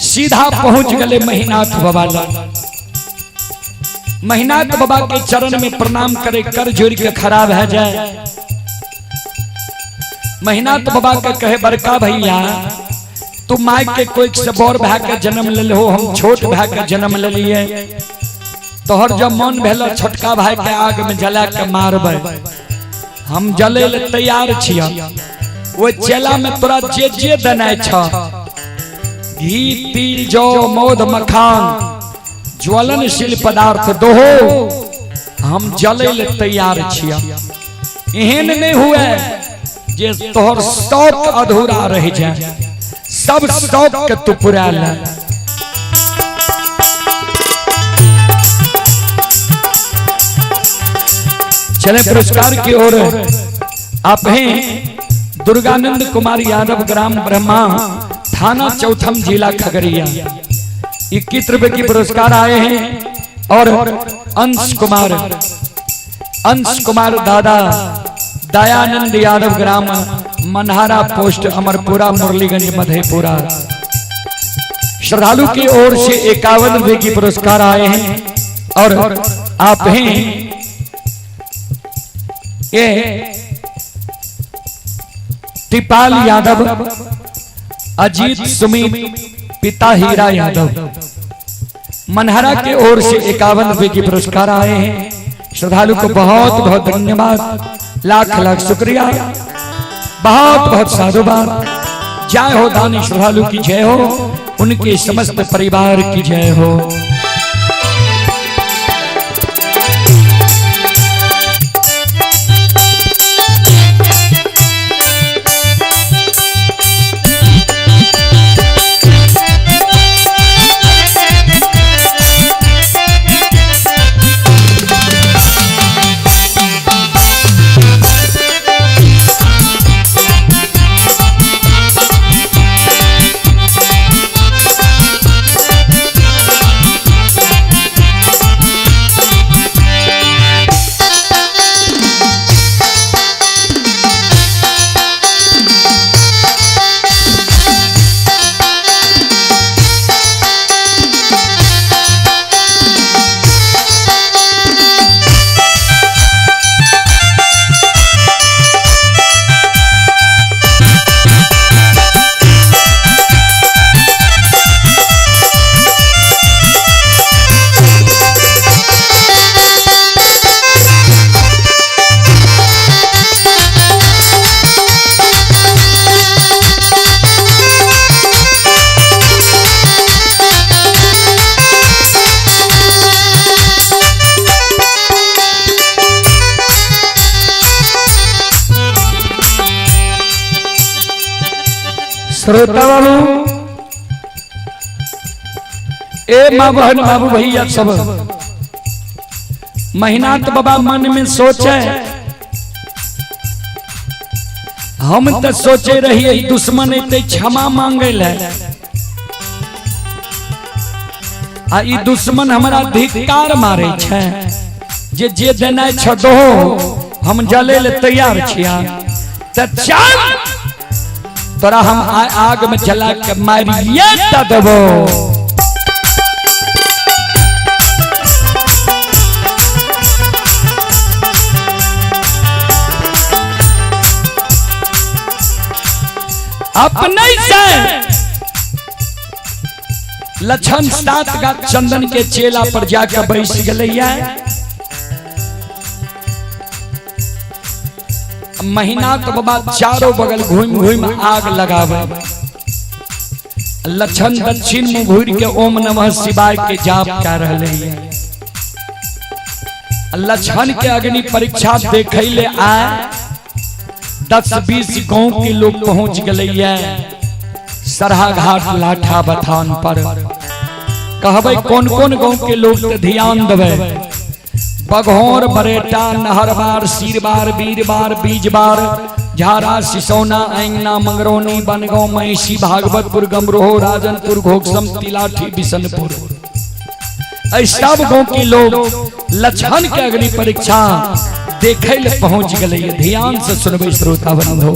सीधा पहुंच गए महिनाथ बाबा लग। महिनाथ बाबा के चरण में प्रणाम करे, कर जोड़ के खड़ा भा जाए। महिनाथ बाबा के कहे बड़का भैया तू माय के कोई से बड़ भाई के जन्म ले हो, हम छोट भाई के जन्म ले लिए, तोहर जब मन भेल छोटका भाई के आग में जला के मारबे, हम जले ले तैयार छिया। वो चेला में तोरा जे जे देना छ, घी तिल जौ मौध मखान ज्वलनशील पदार्थ दोहो, हम जले ले तैयार छिया। एहन नहीं हुए जे तोहर शौक अधूरा रह जाए, सब शौक के तू पूरा ले। चले पुरस्कार की ओर। आप हैं दुर्गानंद कुमार यादव, ग्राम ब्रह्मा, थाना चौथम, जिला खगड़िया। 21 रुपए की पुरस्कार आए हैं। और अंश कुमार दादा दयानंद यादव, ग्राम मनहारा, पोस्ट अमरपुरा, मुरलीगंज, मधेपुरा। श्रद्धालु की ओर से 51 रुपए की पुरस्कार आए हैं। और आप हैं ये टिपाल यादव, अजीत सुमित, पिता हीरा यादव, मनहरा के ओर से 51 रुपए की पुरस्कार आए हैं। श्रद्धालु को बहुत बहुत धन्यवाद, लाख लाख शुक्रिया, बहुत बहुत साधुवाद। जय हो दानी श्रद्धालु की जय हो, उनके समस्त परिवार की जय हो। श्रोता बाबू, ए माँ बहन बाबू भैया सब, महीना तो बाबा मन में सोचे, हम तो सोचे रहिए दुश्मन एते क्षमा मांगे ले, आ ई दुश्मन हमरा धिक्कार मारे छे, जे जे देनाय छ दो, हम जले ले तैयार छिया। त चल तोरा हम आग में जला के मारिए त देबो। अपने से लक्षण 7 गा चंदन के चेला पर जाकर बैस गलैया। महीना तो बाबा चारों बगल घूम घूम आग लगावे। लक्षण दक्षिण मुंह घूर के ओम नमः शिवाय के जाप कर रहे है। लक्षण के अग्नि परीक्षा देखे ले आए 10-20 गांव के लोग पहुंच गए सरहा घाट लाठा बथान पर। कहबे कौन कौन गांव के लोग ध्यान देवे, बघौर, बरेटा, नहरबार, सीरबार, बीरबार, बीजबार, झारा, सिसौना, ऐंगना, मंगरौनी, बनगांव, महिषी, भागवतपुर, गमरोह, राजनपुर, घोकसम, तिलाठी, बिशनपुर, सब गांव के लोग लक्षण के अग्नि परीक्षा देखे ले पहुंच गए। ध्यान से सुनबे श्रोता बंधु।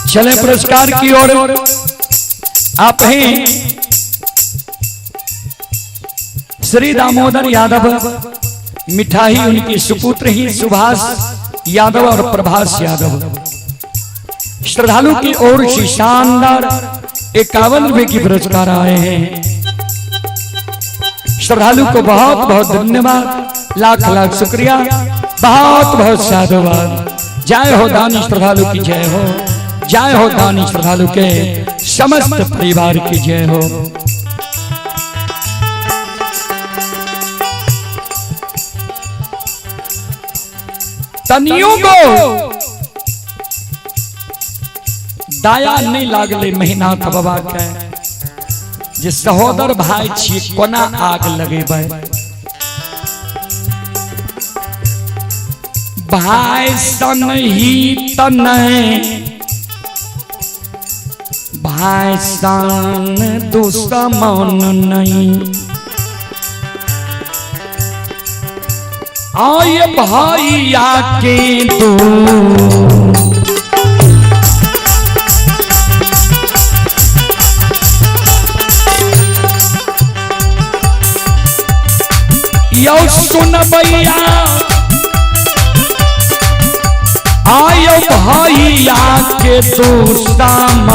चले पुरस्कार की ओर। आप हैं श्री दामोदर यादव मिठाई, उनके सुपुत्र ही सुभाष यादव और प्रभास यादव। श्रद्धालु की ओर से शानदार 51 रुपए की पुरस्कार आए हैं। श्रद्धालु को बहुत बहुत धन्यवाद, लाख लाख शुक्रिया, बहुत बहुत साधुवाद। जय हो दानी श्रद्धालु की जय हो, जय हो दानी श्रद्धालु के समस्त परिवार की जय हो। तनियो गो दया नहीं लागले महिनाथ बाबा के जे सहोदर भाई छी कोना आग लगेबै। भाई सन ही तनय भाई सन दुश्मन नहीं। आय भैया के दू यौ सुनबैया आय भैया के दुश्मन।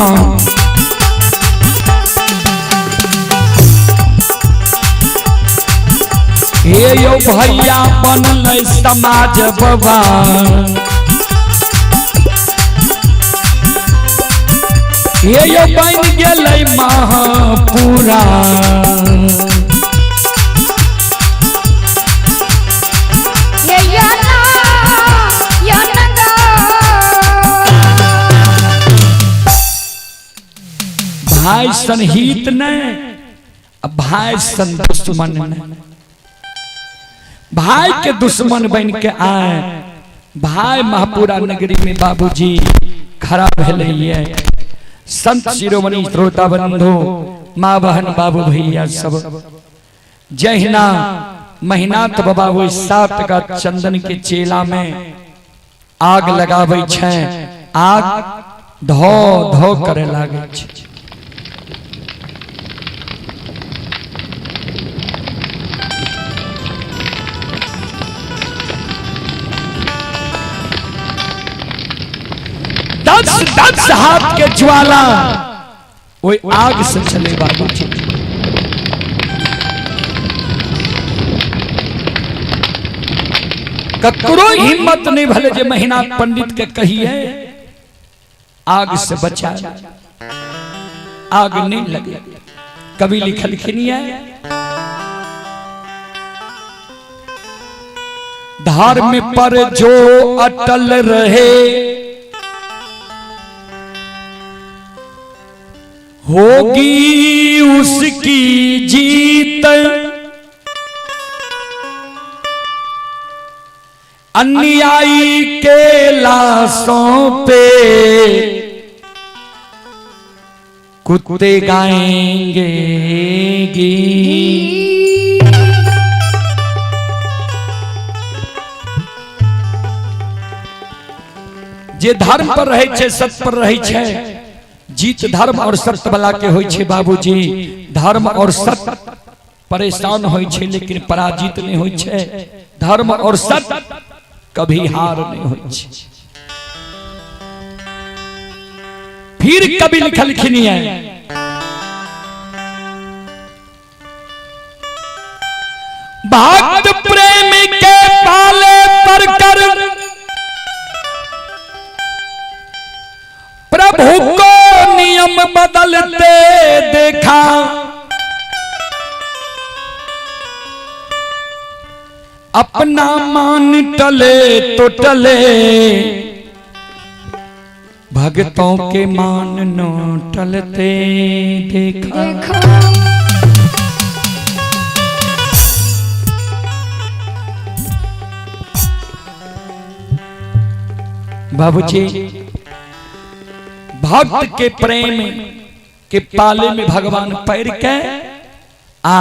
हे यौ भैया बनल समाज बाबा हे यौ बन गेलै महापुरा। भाई सन हित नहीं भाई सन दुश्मन नहीं। भाई के दुश्मन बन के आए भाई महापुरा नगरी में बाबूजी खड़ा भेलै। संत शिरोमणि श्रोता बंधु माँ बहन बाबू भैया सब जहिना महिनाथ बाबा वो 7 का चंदन के चेला में आग लगाबै छै, आग धो धो करे लागै छै। दस दस हाथ के ज्वाला वही आग से चले बाबूजी। ककरो हिम्मत नहीं भले जे महिनाथ पंडित के कहिए आग से बचा, आग नहीं लगे। कवि लिखलखिन है धर्म पर जो अटल रहे होगी उसकी जीत, अन्यायी के लाशों पे कुत्ते गाएंगे गीत। जे धर्म पर रहे छे सत्य पर रहे छे, जीत धर्म और सत्य वाला के होई छे बाबूजी। धर्म और सत्य परेशान होई छे लेकिन पराजित नहीं होई छे। धर्म और सत्य कभी हार नहीं होई छे। फिर कभी लिखलखिन है भक्त प्रेम के पाले पर कर प्रभु को नियम बदलते देखा, अपना मान टले तो टले भक्तों के मान नो टलते देखा। बाबूजी भक्त के प्रेम के पाले में भगवान पैर के आ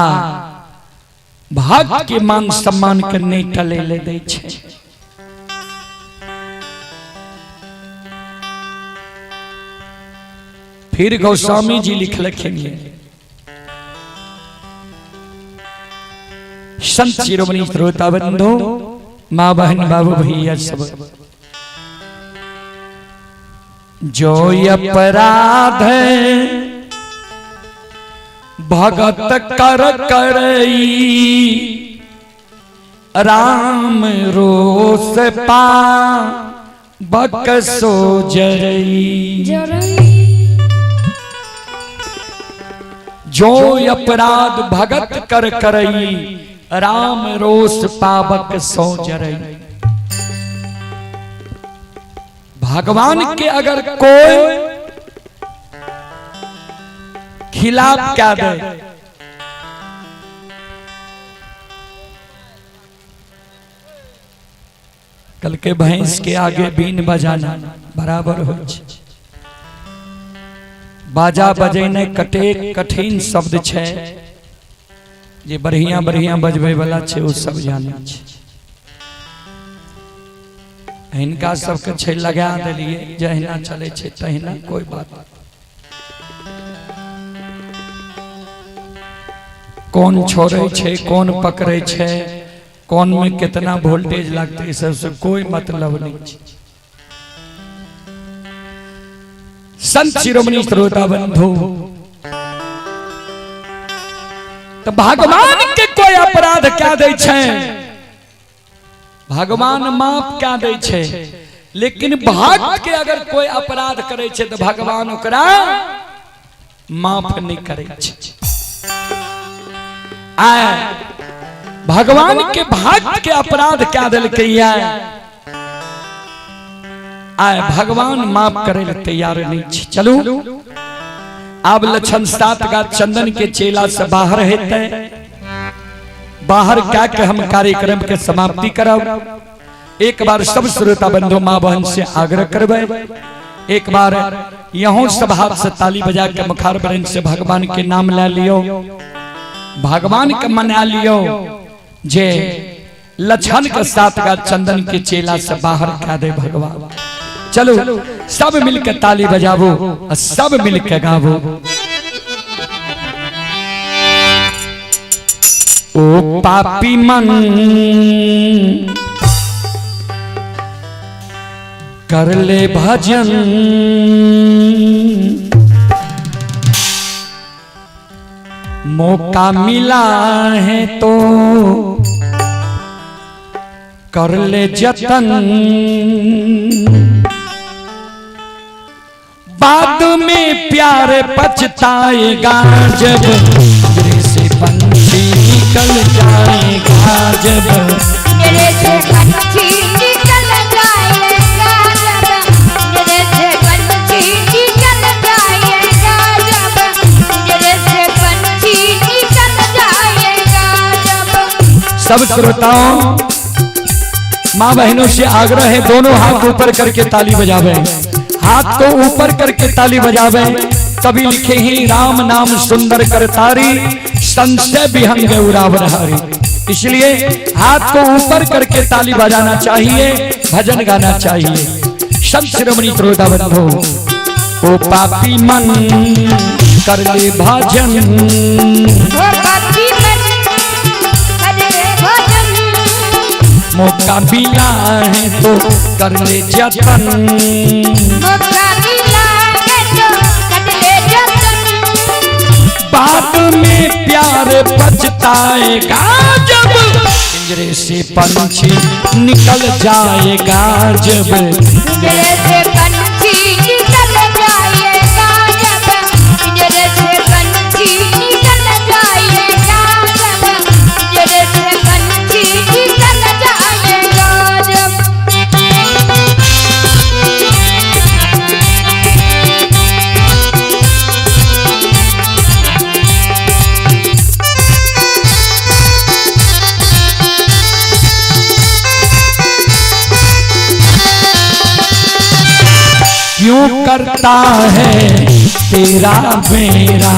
भक्त के मान सम्मान के नहीं टले ले दै छे। फिर गोस्वामी जी लिखलखिन संत शिरोमणि श्रोता बंधु माँ बहन बाबू भैया सब जो अपराध भगत कर करई राम रोस पा बकसो जरई। जो अपराध भगत कर करई, राम रोष पावक सो जरई। भगवान के अगर कोई खिलाफ क्या दे, कल के भैंस के आगे बीन बजाना बराबर हो। बाजा बजेने कतेक कठिन शब्द छै, जे बढ़िया बढ़िया बजबै वाला छै ओ सब जानै छै। हिनका सबके छै लगा देलिए, जहिना चलै छै तहिना, कोई बात। कोन छोड़ै छै, कोन पकड़ै छै, कोन में कितना वोल्टेज लगते, ई सबसे कोई मतलब नहीं छै। संत शिरोमणि श्रोता बंधु, तो भगवान के कोई अपराध क्या दै छै, भगवान माफ क्या दै छै, लेकिन भक्त के अगर कोई अपराध करे छै तो भगवान ओकरा माफ नहीं करे छै। आय भगवान के भक्त के अपराध क्या देलकै, आय भगवान माफ करे ले तैयार नहीं छै। चलू आब लक्षण सात गाछ चंदन के चेला से बाहर हेतै, बाहर क्या के हम कार्यक्रम के समाप्ति करब। एक बार सब श्रोता बंधु माँ बहन से आग्रह करबै, एक बार यहों सब हाथ से ताली बजा के मुखार बरन से भगवान के नाम ले लियो, भगवान के मना लियो जे लक्षण के साथ का चंदन के चेला से बाहर कह दे भगवान। चलो सब मिलकर ताली बजाबो और सब मिलकर गावो। ओ पापी मन कर ले भजन, मौका मिला है तो कर ले जतन, बाद में प्यार पछताएगा जब पिंजरे से पंछी निकल जाएगा, जब पिंजरे से पंछी निकल जाएगा, जब पिंजरे से पंछी निकल जाएगा, जब पिंजरे से पंछी निकल जाएगा, जब। सब श्रोताओं माँ बहनों से आग्रह है, दोनों हाथ ऊपर करके ताली बजावे, हाथ को ऊपर करके ताली बजावे। कभी लिखे ही राम नाम सुंदर करतारी, संशय विहंग उरावर हरि। इसलिए हाथ को ऊपर करके ताली बजाना चाहिए, भजन गाना चाहिए। संत शिरोमणि श्रोता बंधु, ओ पापी मन कर ले भजन, ओ पापी मन कर ले भजन, मौका मिला है तो कर ले जतन, मौका मिला है तो कर ले जतन, बाद में प्यार पछताएगा जब पिंजरे से पंछी निकल जाएगा, जब पिंजरे से पंछी निकल जाएगा, जब पिंजरे से पंछी निकल जाएगा, जब पिंजरे से पंछी निकल जाएगा, जब। क्यों करता है तेरा मेरा,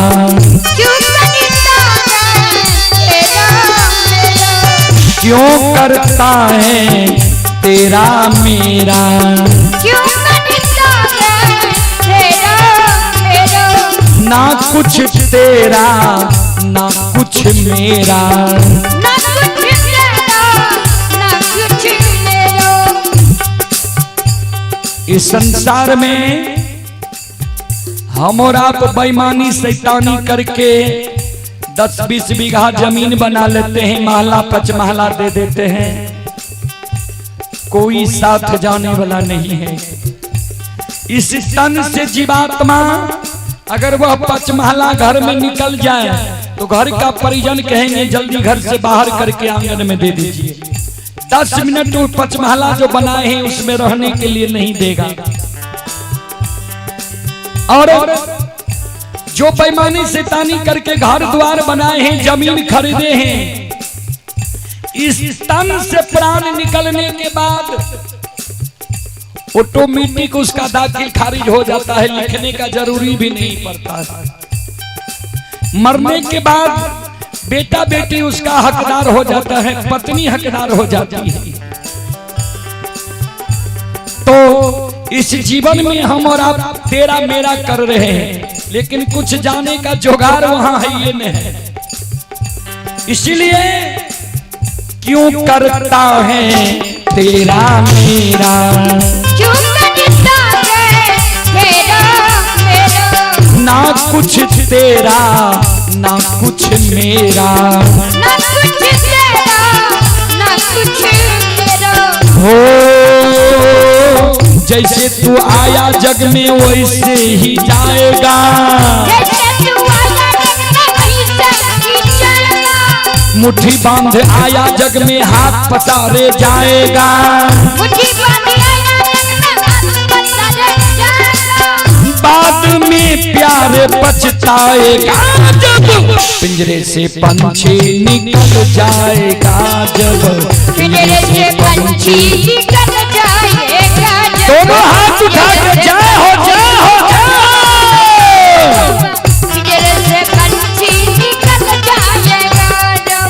क्यों करता है तेरा मेरा, क्यों करता है तेरा मेरा, क्यों करता है तेरा मेरा, ना कुछ तेरा ना कुछ मेरा, ना कुछ तेरा ना कुछ मेरा। इस संसार में हम और आप बेईमानी शैतानी करके 10-20 बीघा जमीन बना लेते हैं, महला पचमहला दे देते हैं, कोई साथ जाने वाला नहीं है। इस तन से जीवात्मा अगर वह पचमहला घर में निकल जाए तो घर का परिजन कहेंगे जल्दी घर से बाहर करके आंगन में दे दीजिए। 10 मिनट वो पचमहला जो बनाए हैं उसमें रहने के लिए नहीं देगा। और जो बेईमानी शैतानी करके घर द्वार बनाए हैं, जमीन खरीदे हैं, इस तन से प्राण निकलने के बाद ऑटोमेटिक उसका दाखिल खारिज हो जाता है, लिखने का जरूरी भी नहीं पड़ता है। मरने के बाद बेटा बेटी उसका हकदार हो जाता है, पत्नी हकदार हो जाती है। तो इस जीवन में हम और आप तेरा मेरा कर रहे हैं, लेकिन कुछ जाने का जुगाड़ वहां है ये नहीं। इसीलिए क्यों करता है तेरा मेरा, क्यों करता है तेरा मेरा, ना कुछ तेरा ना कुछ मेरा, ना कुछ तेरा ना कुछ मेरा। हो जैसे तू आया जग में वैसे ही जाएगा, जैसे तू आया जग में वैसे ही जाएगा, मुट्ठी बांध आया जग में हाथ पसारे जाएगा, मुट्ठी बांध आया जग में हाथ पसारे जाएगा, बाद में प्यार पछताएगा जब पिंजरे से पंछी निकल जाएगा, जब पिंजरे से पंछी निकल जाएगा। दोनों हाथ उठा के जय हो जय हो जय हो। पिंजरे से पंछी निकल जाएगा जब।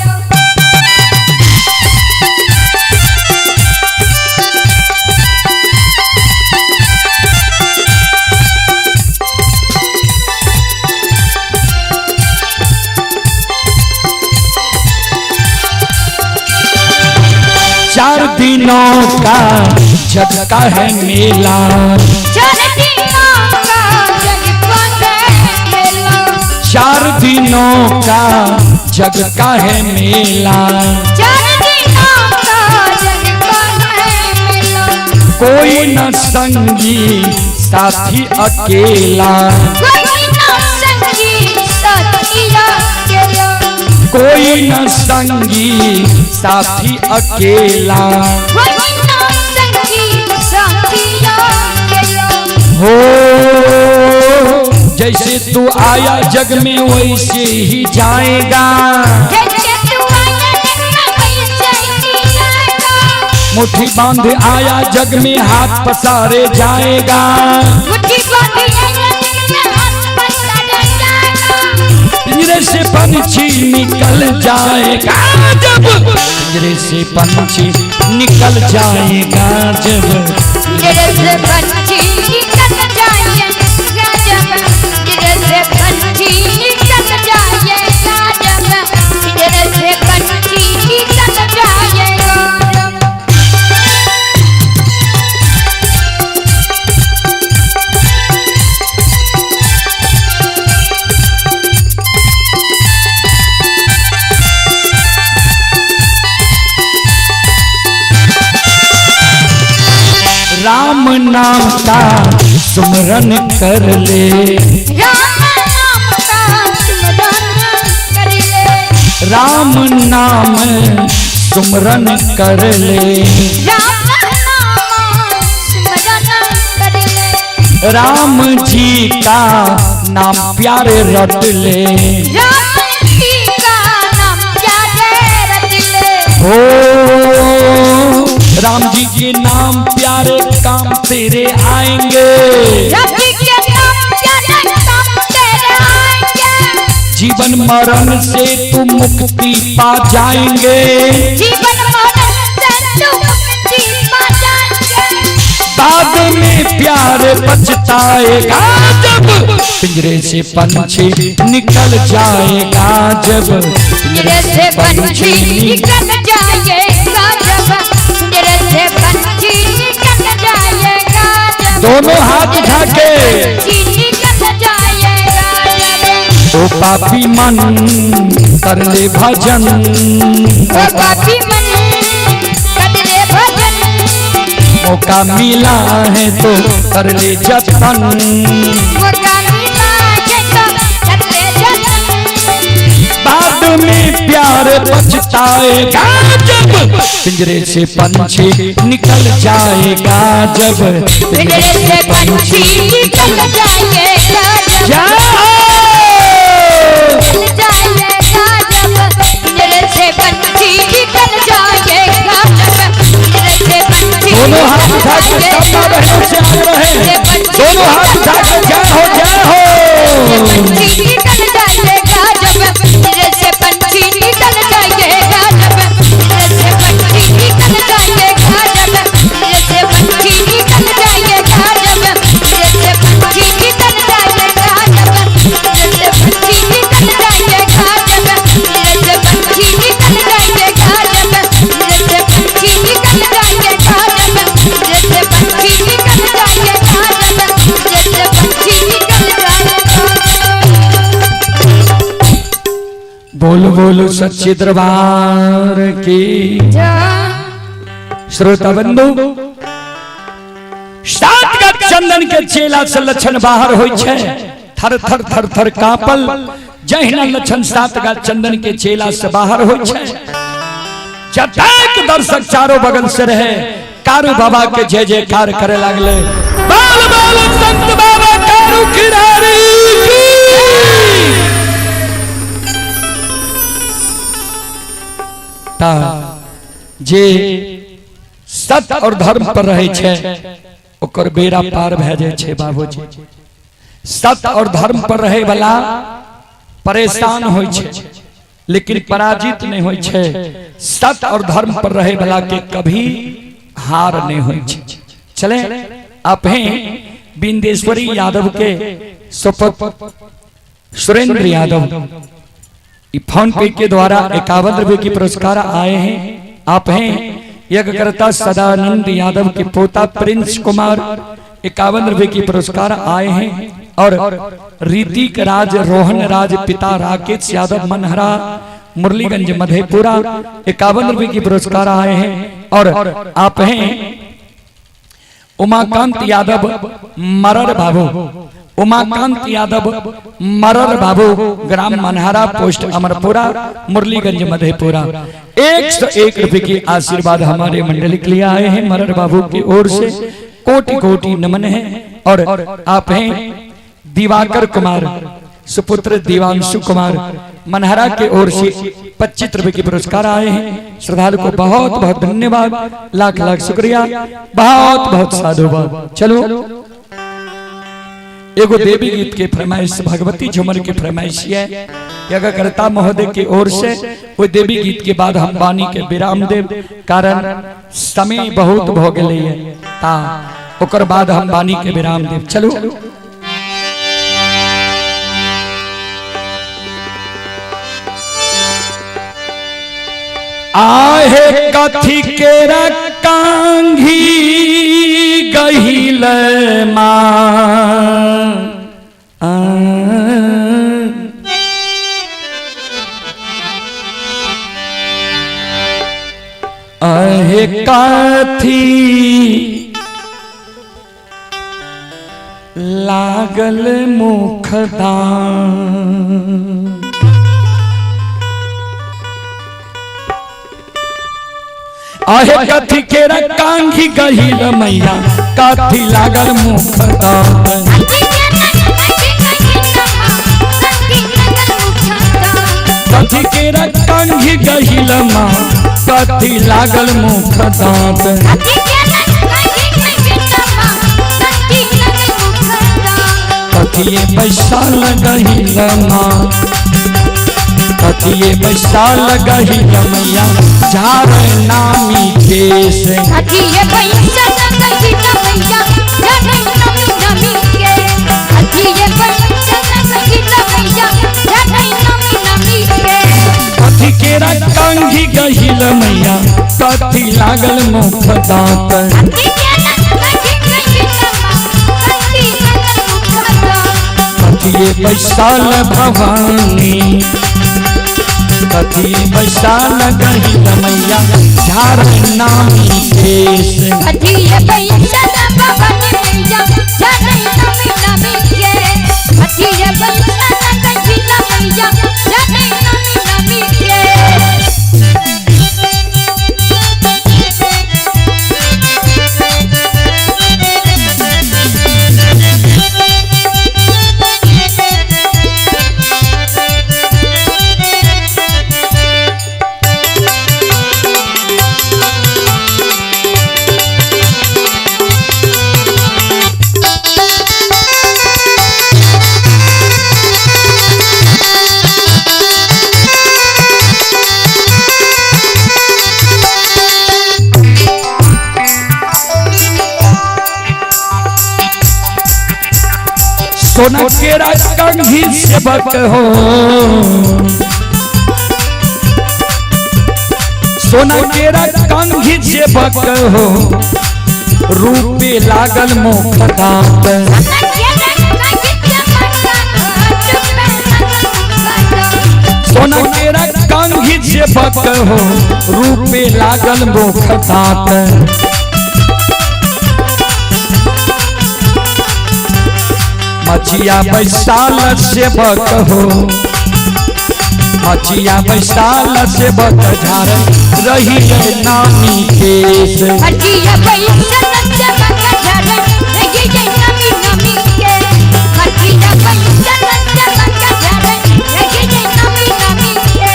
चार दिनों का जग का है मेला, चार दिनों का जग का है मेला, चार दिनों का जग का है मेला, चार दिनों का जग का है मेला, कोई न संगी साथी अकेला, कोई न संगी साथी अकेला, कोई न संगी साथी अकेला, कोई न संगी साथी अकेला। हो जैसे तू आया जग में वैसे ही जाएगा, जैसे तू आया जग में वैसे ही जाएगा, मुट्ठी बांध आया जग में हाथ पसारे जाएगा, मुट्ठी बांध आया जग में हाथ पसारे जाएगा, पिंजरे से पंछी निकल जाएगा जब, पिंजरे से पंछी निकल जाएगा जब, पिंजरे से पंछी निकल जाएगा जब, पिंजरे से पंछी निकल जाएगा जब, पिंजरे से पंछी निकल जाएगा जब। राम नाम का सुमरन कर ले, राम नाम का सुमरन कर ले, राम नाम सुमरन कर ले, राम नाम सुमरन कर ले, राम जी का नाम प्यारे रट ले, राम जी का नाम प्यारे रट ले, हो राम जी के नाम प्यारे काम तेरे आएंगे, राम जी के नाम प्यारे काम तेरे आएंगे, जीवन मरण से तू मुक्ति पा जाएंगे, जीवन मरण से तू मुक्ति पा जाएंगे, बाद में प्यार पछताएगा जब, पिंजरे से पंछी निकल जाएगा जब, पिंजरे से पंछी निकल जाएगा जब, पिंजरे से पंछी निकल जाएगा जब, दोनों हाथ उठा के पंछी निकल जाएगा जब। ओ पापी मन कर ले भजन, ओ पापी मन कर ले भजन, मौका मिला है तो कर ले जतन, मौका मिला है पछताएगा जब पिंजरे से पंछी निकल जाएगा, जब पिंजरे से पंछी निकल जाएगा, जय निकल जाएगा जब पिंजरे से पंछी निकल जाएगा, जब पिंजरे से पंछी। दोनों हाथ उठा के सब माँ बहनों से आग्रह है, दोनों हाथ उठा के जय हो जय हो। पंछी निकल जाएगा जब पिंजरे से पंछी निकल जाएगा, जब पिंजरे से पंछी निकल जाएगा, जब पिंजरे से पंछी निकल जाएगा, जब पिंजरे से पंछी निकल जाएगा, जब पिंजरे से पंछी निकल जाएगा, जब पिंजरे से पंछी निकल जाएगा, जब पिंजरे से पंछी निकल जाएगा, जब पिंजरे से पंछी निकल जाएगा, जब पिंजरे से पंछी निकल जाएगा। बोल बोल सच्चे दरबार की। श्रोता बंधु, सात का चंदन के चेला से लक्षण बाहर होई छे, थर थर थर थर कापल। जहिना लक्षण सात का चंदन के चेला से बाहर होई छे, जतक दर्शक चारों बगल से रहे कारू बाबा के जय जयकार करे लागले। बाल बाल संत बाबा कारू खिरारी की। ता जे सत्य और धर्म पर रहे छे ओकर बेड़ा पार भए जाय छे बाबूजी। सत्य और धर्म पर रहे वाला परेशान होय छे लेकिन पराजित नहीं होय छे। सत्य और धर्म पर रहे वाला के कभी हार नहीं होय छे। चले आप हैं बिंदेश्वरी यादव के सुपुत्र सुरेंद्र यादव फोन पे के द्वारा 51 रुपए की पुरस्कार आए हैं। आप हैं यज्ञकर्ता सदानंद यादव के पोता प्रिंस कुमार 51 रुपए की पुरस्कार आए हैं। और ऋतिक राज रोहन राज पिता राकेश यादव मनहरा मुरलीगंज मधेपुरा 51 रुपए की पुरस्कार आए हैं। और आप हैं उमाकांत यादव मरर बाबू, उमाकांत यादव मरर बाबू ग्राम मनहारा पोस्ट अमरपुरा मुरलीगंज मधेपुरा 101 रुपए की आशीर्वाद हमारे मंडली के लिए आए हैं। मरर बाबू की ओर से कोटि कोटि नमन है। और आप हैं दिवाकर कुमार सुपुत्र दिवांशु कुमार मनहरा के ओर से 25 रुपए की पुरस्कार आए हैं। श्रद्धालु को बहुत बहुत धन्यवाद, लाख लाख शुक्रिया, बहुत बहुत साधुवाद। चलो एगो देवी गीत के फरमाइश, भगवती झुमर के फरमाइश है यज्ञकर्ता महोदय की ओर से। वो देवी गीत के बाद हम वाणी के विराम देव, कारण समय बहुत भ गेलै है ता ओकर बाद हम वाणी के विराम देव। चलो आहे कथी केरा कांघी गहिल माँ, आहे कथी लागल मुखदान। आहे कथी केरा कांघी गहिल मैया कथी लागल मुखदान। कथी केरा कांघी गहिल माँ कथी लागल मुखदान। कथिए पैसा लगहिल माँ, कथिए पैसा लगहिल मैया झार नामी केस। कथिए पैसा लगहिल मैया झार नामी नामी के। कथिए पैसा लगहिल मैया झार नामी नामी के। कथी केरा कांघी गहिल मैया कथी लागल मुख दांत। कथिए पैसा ल भवानी, कथी पैसा लगहिल मैया झार नामी केस। कथिए पैसा ल भवानी मैया झार नामी नामी के। कथिए पैसा लगहिल मैया झार नामी नामी के। सोना केरा कंघी सेवक हो, सोना केरा कंघी सेवक हो, रूपे लागल मुख दांत। सोना केरा कंघी सेवक हो, रूपे लागल मुख दांत। मचिया बैसाल सेवक हो, मचिया बैसाल सेवक झार रही है नामी केस। मचिया बैसाल सेवक झार रही है नामी नामी केस। मचिया बैसाल सेवक झार रही है नामी नामी केस।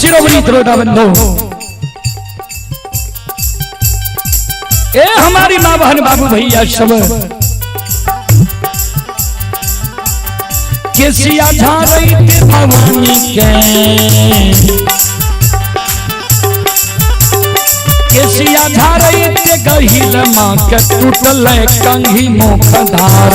शिरोमणि द्रोणा बंधु, ए हमारी माँ बहन बाबू भैया सब, केसिया झारई ते भवानी के, केसिया झारई ते गहिल माँ के टूटल कंघी मुख धार।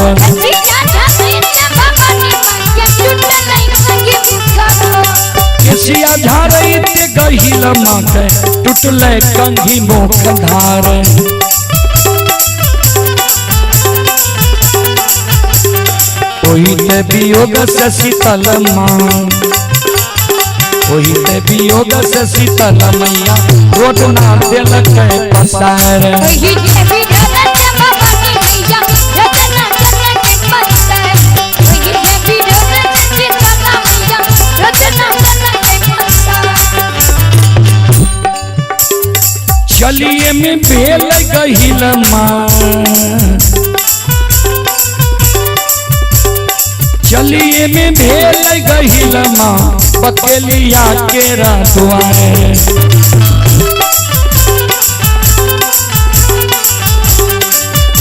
केसिया झारई ते गहिल माँ के टूटल कंघी मुख धार। ओही ते वियोग से शीतल माँ, ओही ते वियोग से शीतल मैया रोटना देलक पसार। ओही ते वियोग से भवानी मैया रोटना देलक पसार। ओही ते वियोग से शीतल मैया रोटना देलक पसार। चलिए में भेल गहिल माँ, चलिए में भेल गहिल माँ बकेलिया केरा दुआरे।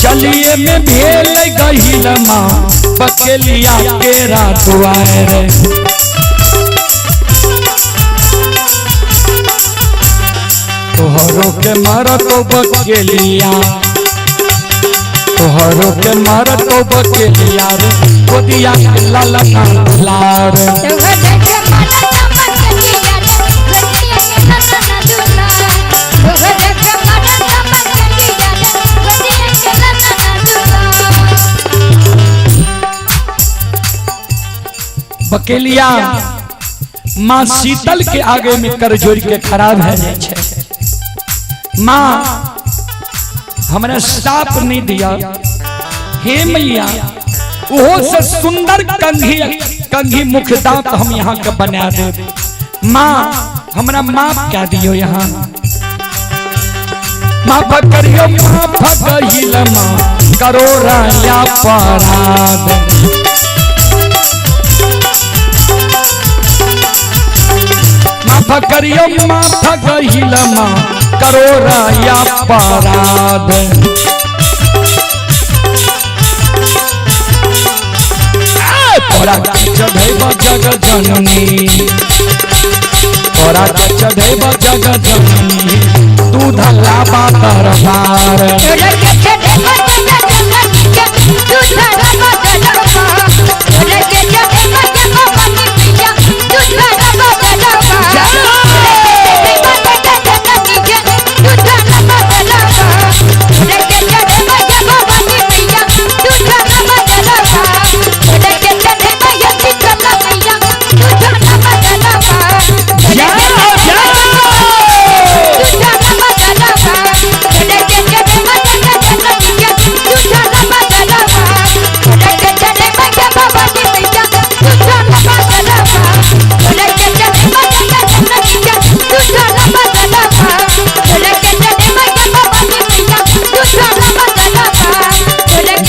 चलिए में भेल गहिल माँ बकेलिया केरा दुआरे। तोहरो के मारतो बकेलिया, तोहरो के मारतो बकेलिया रे, गोदिया के लाल लार। बकेलिया माँ शीतल के आगे में कर जोड़ के खराब है जाए छे। माँ हमरा साप नहीं दिया, हे मैया ओहो से सुंदर कंघी कंघी मुख दांत हम यहाँ के बना दे। माँ हमरा माफ क्या दियो, यहाँ माफ करियो माफ कहिल माँ करो राया पराध। माफ करियो माफ कहिल माँ करो राया पराध। तोरा चढ़ैब जग जननी, तोरा चढ़ैब जग जननी दूध लाबा दरबार। तोरा के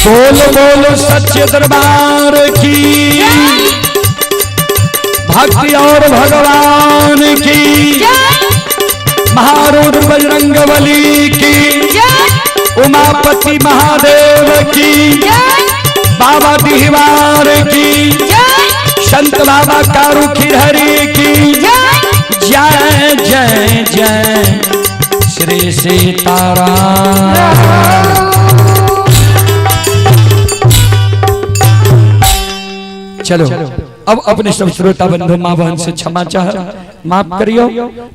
बोल बोल सच्चे दरबार की, भक्ति और भगवान की, महारुद्र बजरंग बली की, उमापति महादेव की, बाबा दिहवार की, संत बाबा कारू खिरहरी की जय जय जय श्री सीताराम। चलो अब अपने सब श्रोता बंधु माँ बहन से क्षमा चाह माफ करियो,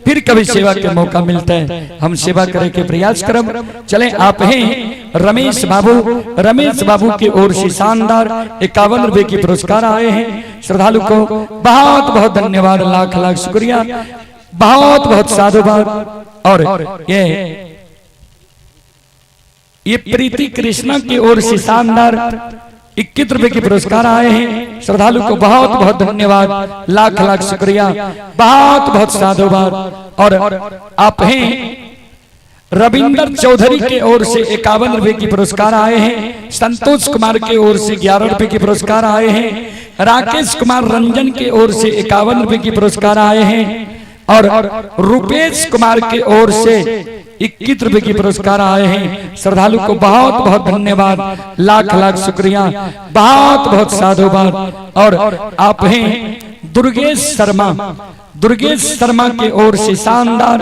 फिर कभी सेवा के मौका मिलता है हम सेवा करे के प्रयास करब। चले आप हैं रमेश बाबू, रमेश बाबू की ओर से शानदार 51 रुपए की पुरस्कार आए हैं। श्रद्धालु को बहुत बहुत धन्यवाद, लाख लाख शुक्रिया, बहुत बहुत साधुवाद। और ये प्रीति कृष्णा की ओर से शानदार 21 रुपए के पुरस्कार आए हैं। श्रद्धालु को बहुत बहुत धन्यवाद, लाख लाख शुक्रिया, बहुत बहुत साधुवाद। और आप हैं रविंदर चौधरी के ओर से 51 रुपए की पुरस्कार आए हैं। संतोष कुमार के ओर से 11 रुपए के पुरस्कार आए हैं। राकेश कुमार रंजन के ओर से 51 रुपए की पुरस्कार आए हैं। और रुपेश कुमार के ओर से 21 रुपए की पुरस्कार आए हैं। श्रद्धालु को बहुत बहुत धन्यवाद, लाख लाख शुक्रिया, बहुत बहुत साधुवाद। और आप हैं दुर्गेश शर्मा, दुर्गेश शर्मा के ओर से शानदार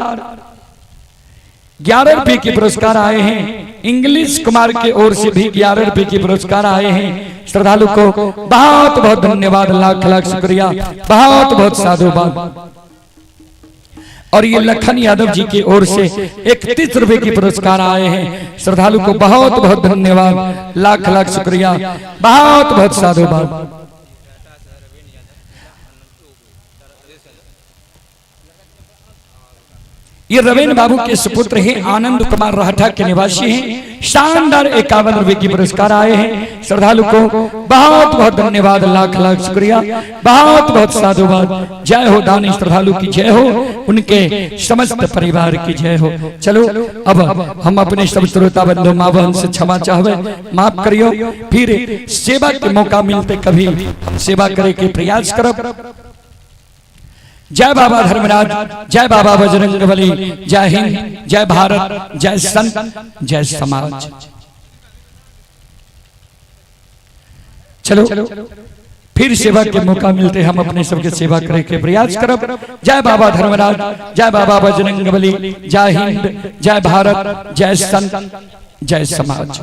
11 रुपए के पुरस्कार आए हैं। इंग्लिश कुमार के ओर से भी 11 रुपए के पुरस्कार आए हैं। श्रद्धालु को बहुत बहुत धन्यवाद, लाख लाख शुक्रिया, बहुत बहुत साधुवाद। और ये लखन यादव जी की ओर से 31 रुपए की पुरस्कार आए हैं। श्रद्धालु को बहुत बहुत धन्यवाद, लाख लाख शुक्रिया, बहुत बहुत साधुवाद। ये रविंद्र बाबू के सुपुत्र हैं, आनंद कुमार राठा के निवासी हैं। शानदार 51 रुपए की पुरस्कार आए हैं। श्रद्धालु को बहुत बहुत धन्यवाद, लाख लाख शुक्रिया, बहुत बहुत साधुवाद। जय हो दानी श्रद्धालु की जय हो, उनके समस्त परिवार की जय हो। चलो अब हम अपने सब श्रोता बंधु माँ बहन से क्षमा चाहवे, माफ करियो। फिर सेवा के मौका मिलते कभी हम सेवा करे के प्रयास करब। जय बाबा धर्मराज, जय बाबा बजरंग बली, जय हिंद, जय भारत, जय संत, जय समाज। चलो फिर सेवा के मौका मिलते हम अपने सबके सेवा करे के प्रयास करब। जय बाबा धर्मराज, जय बाबा बजरंग बली, जय हिंद, जय भारत, जय संत, जय समाज।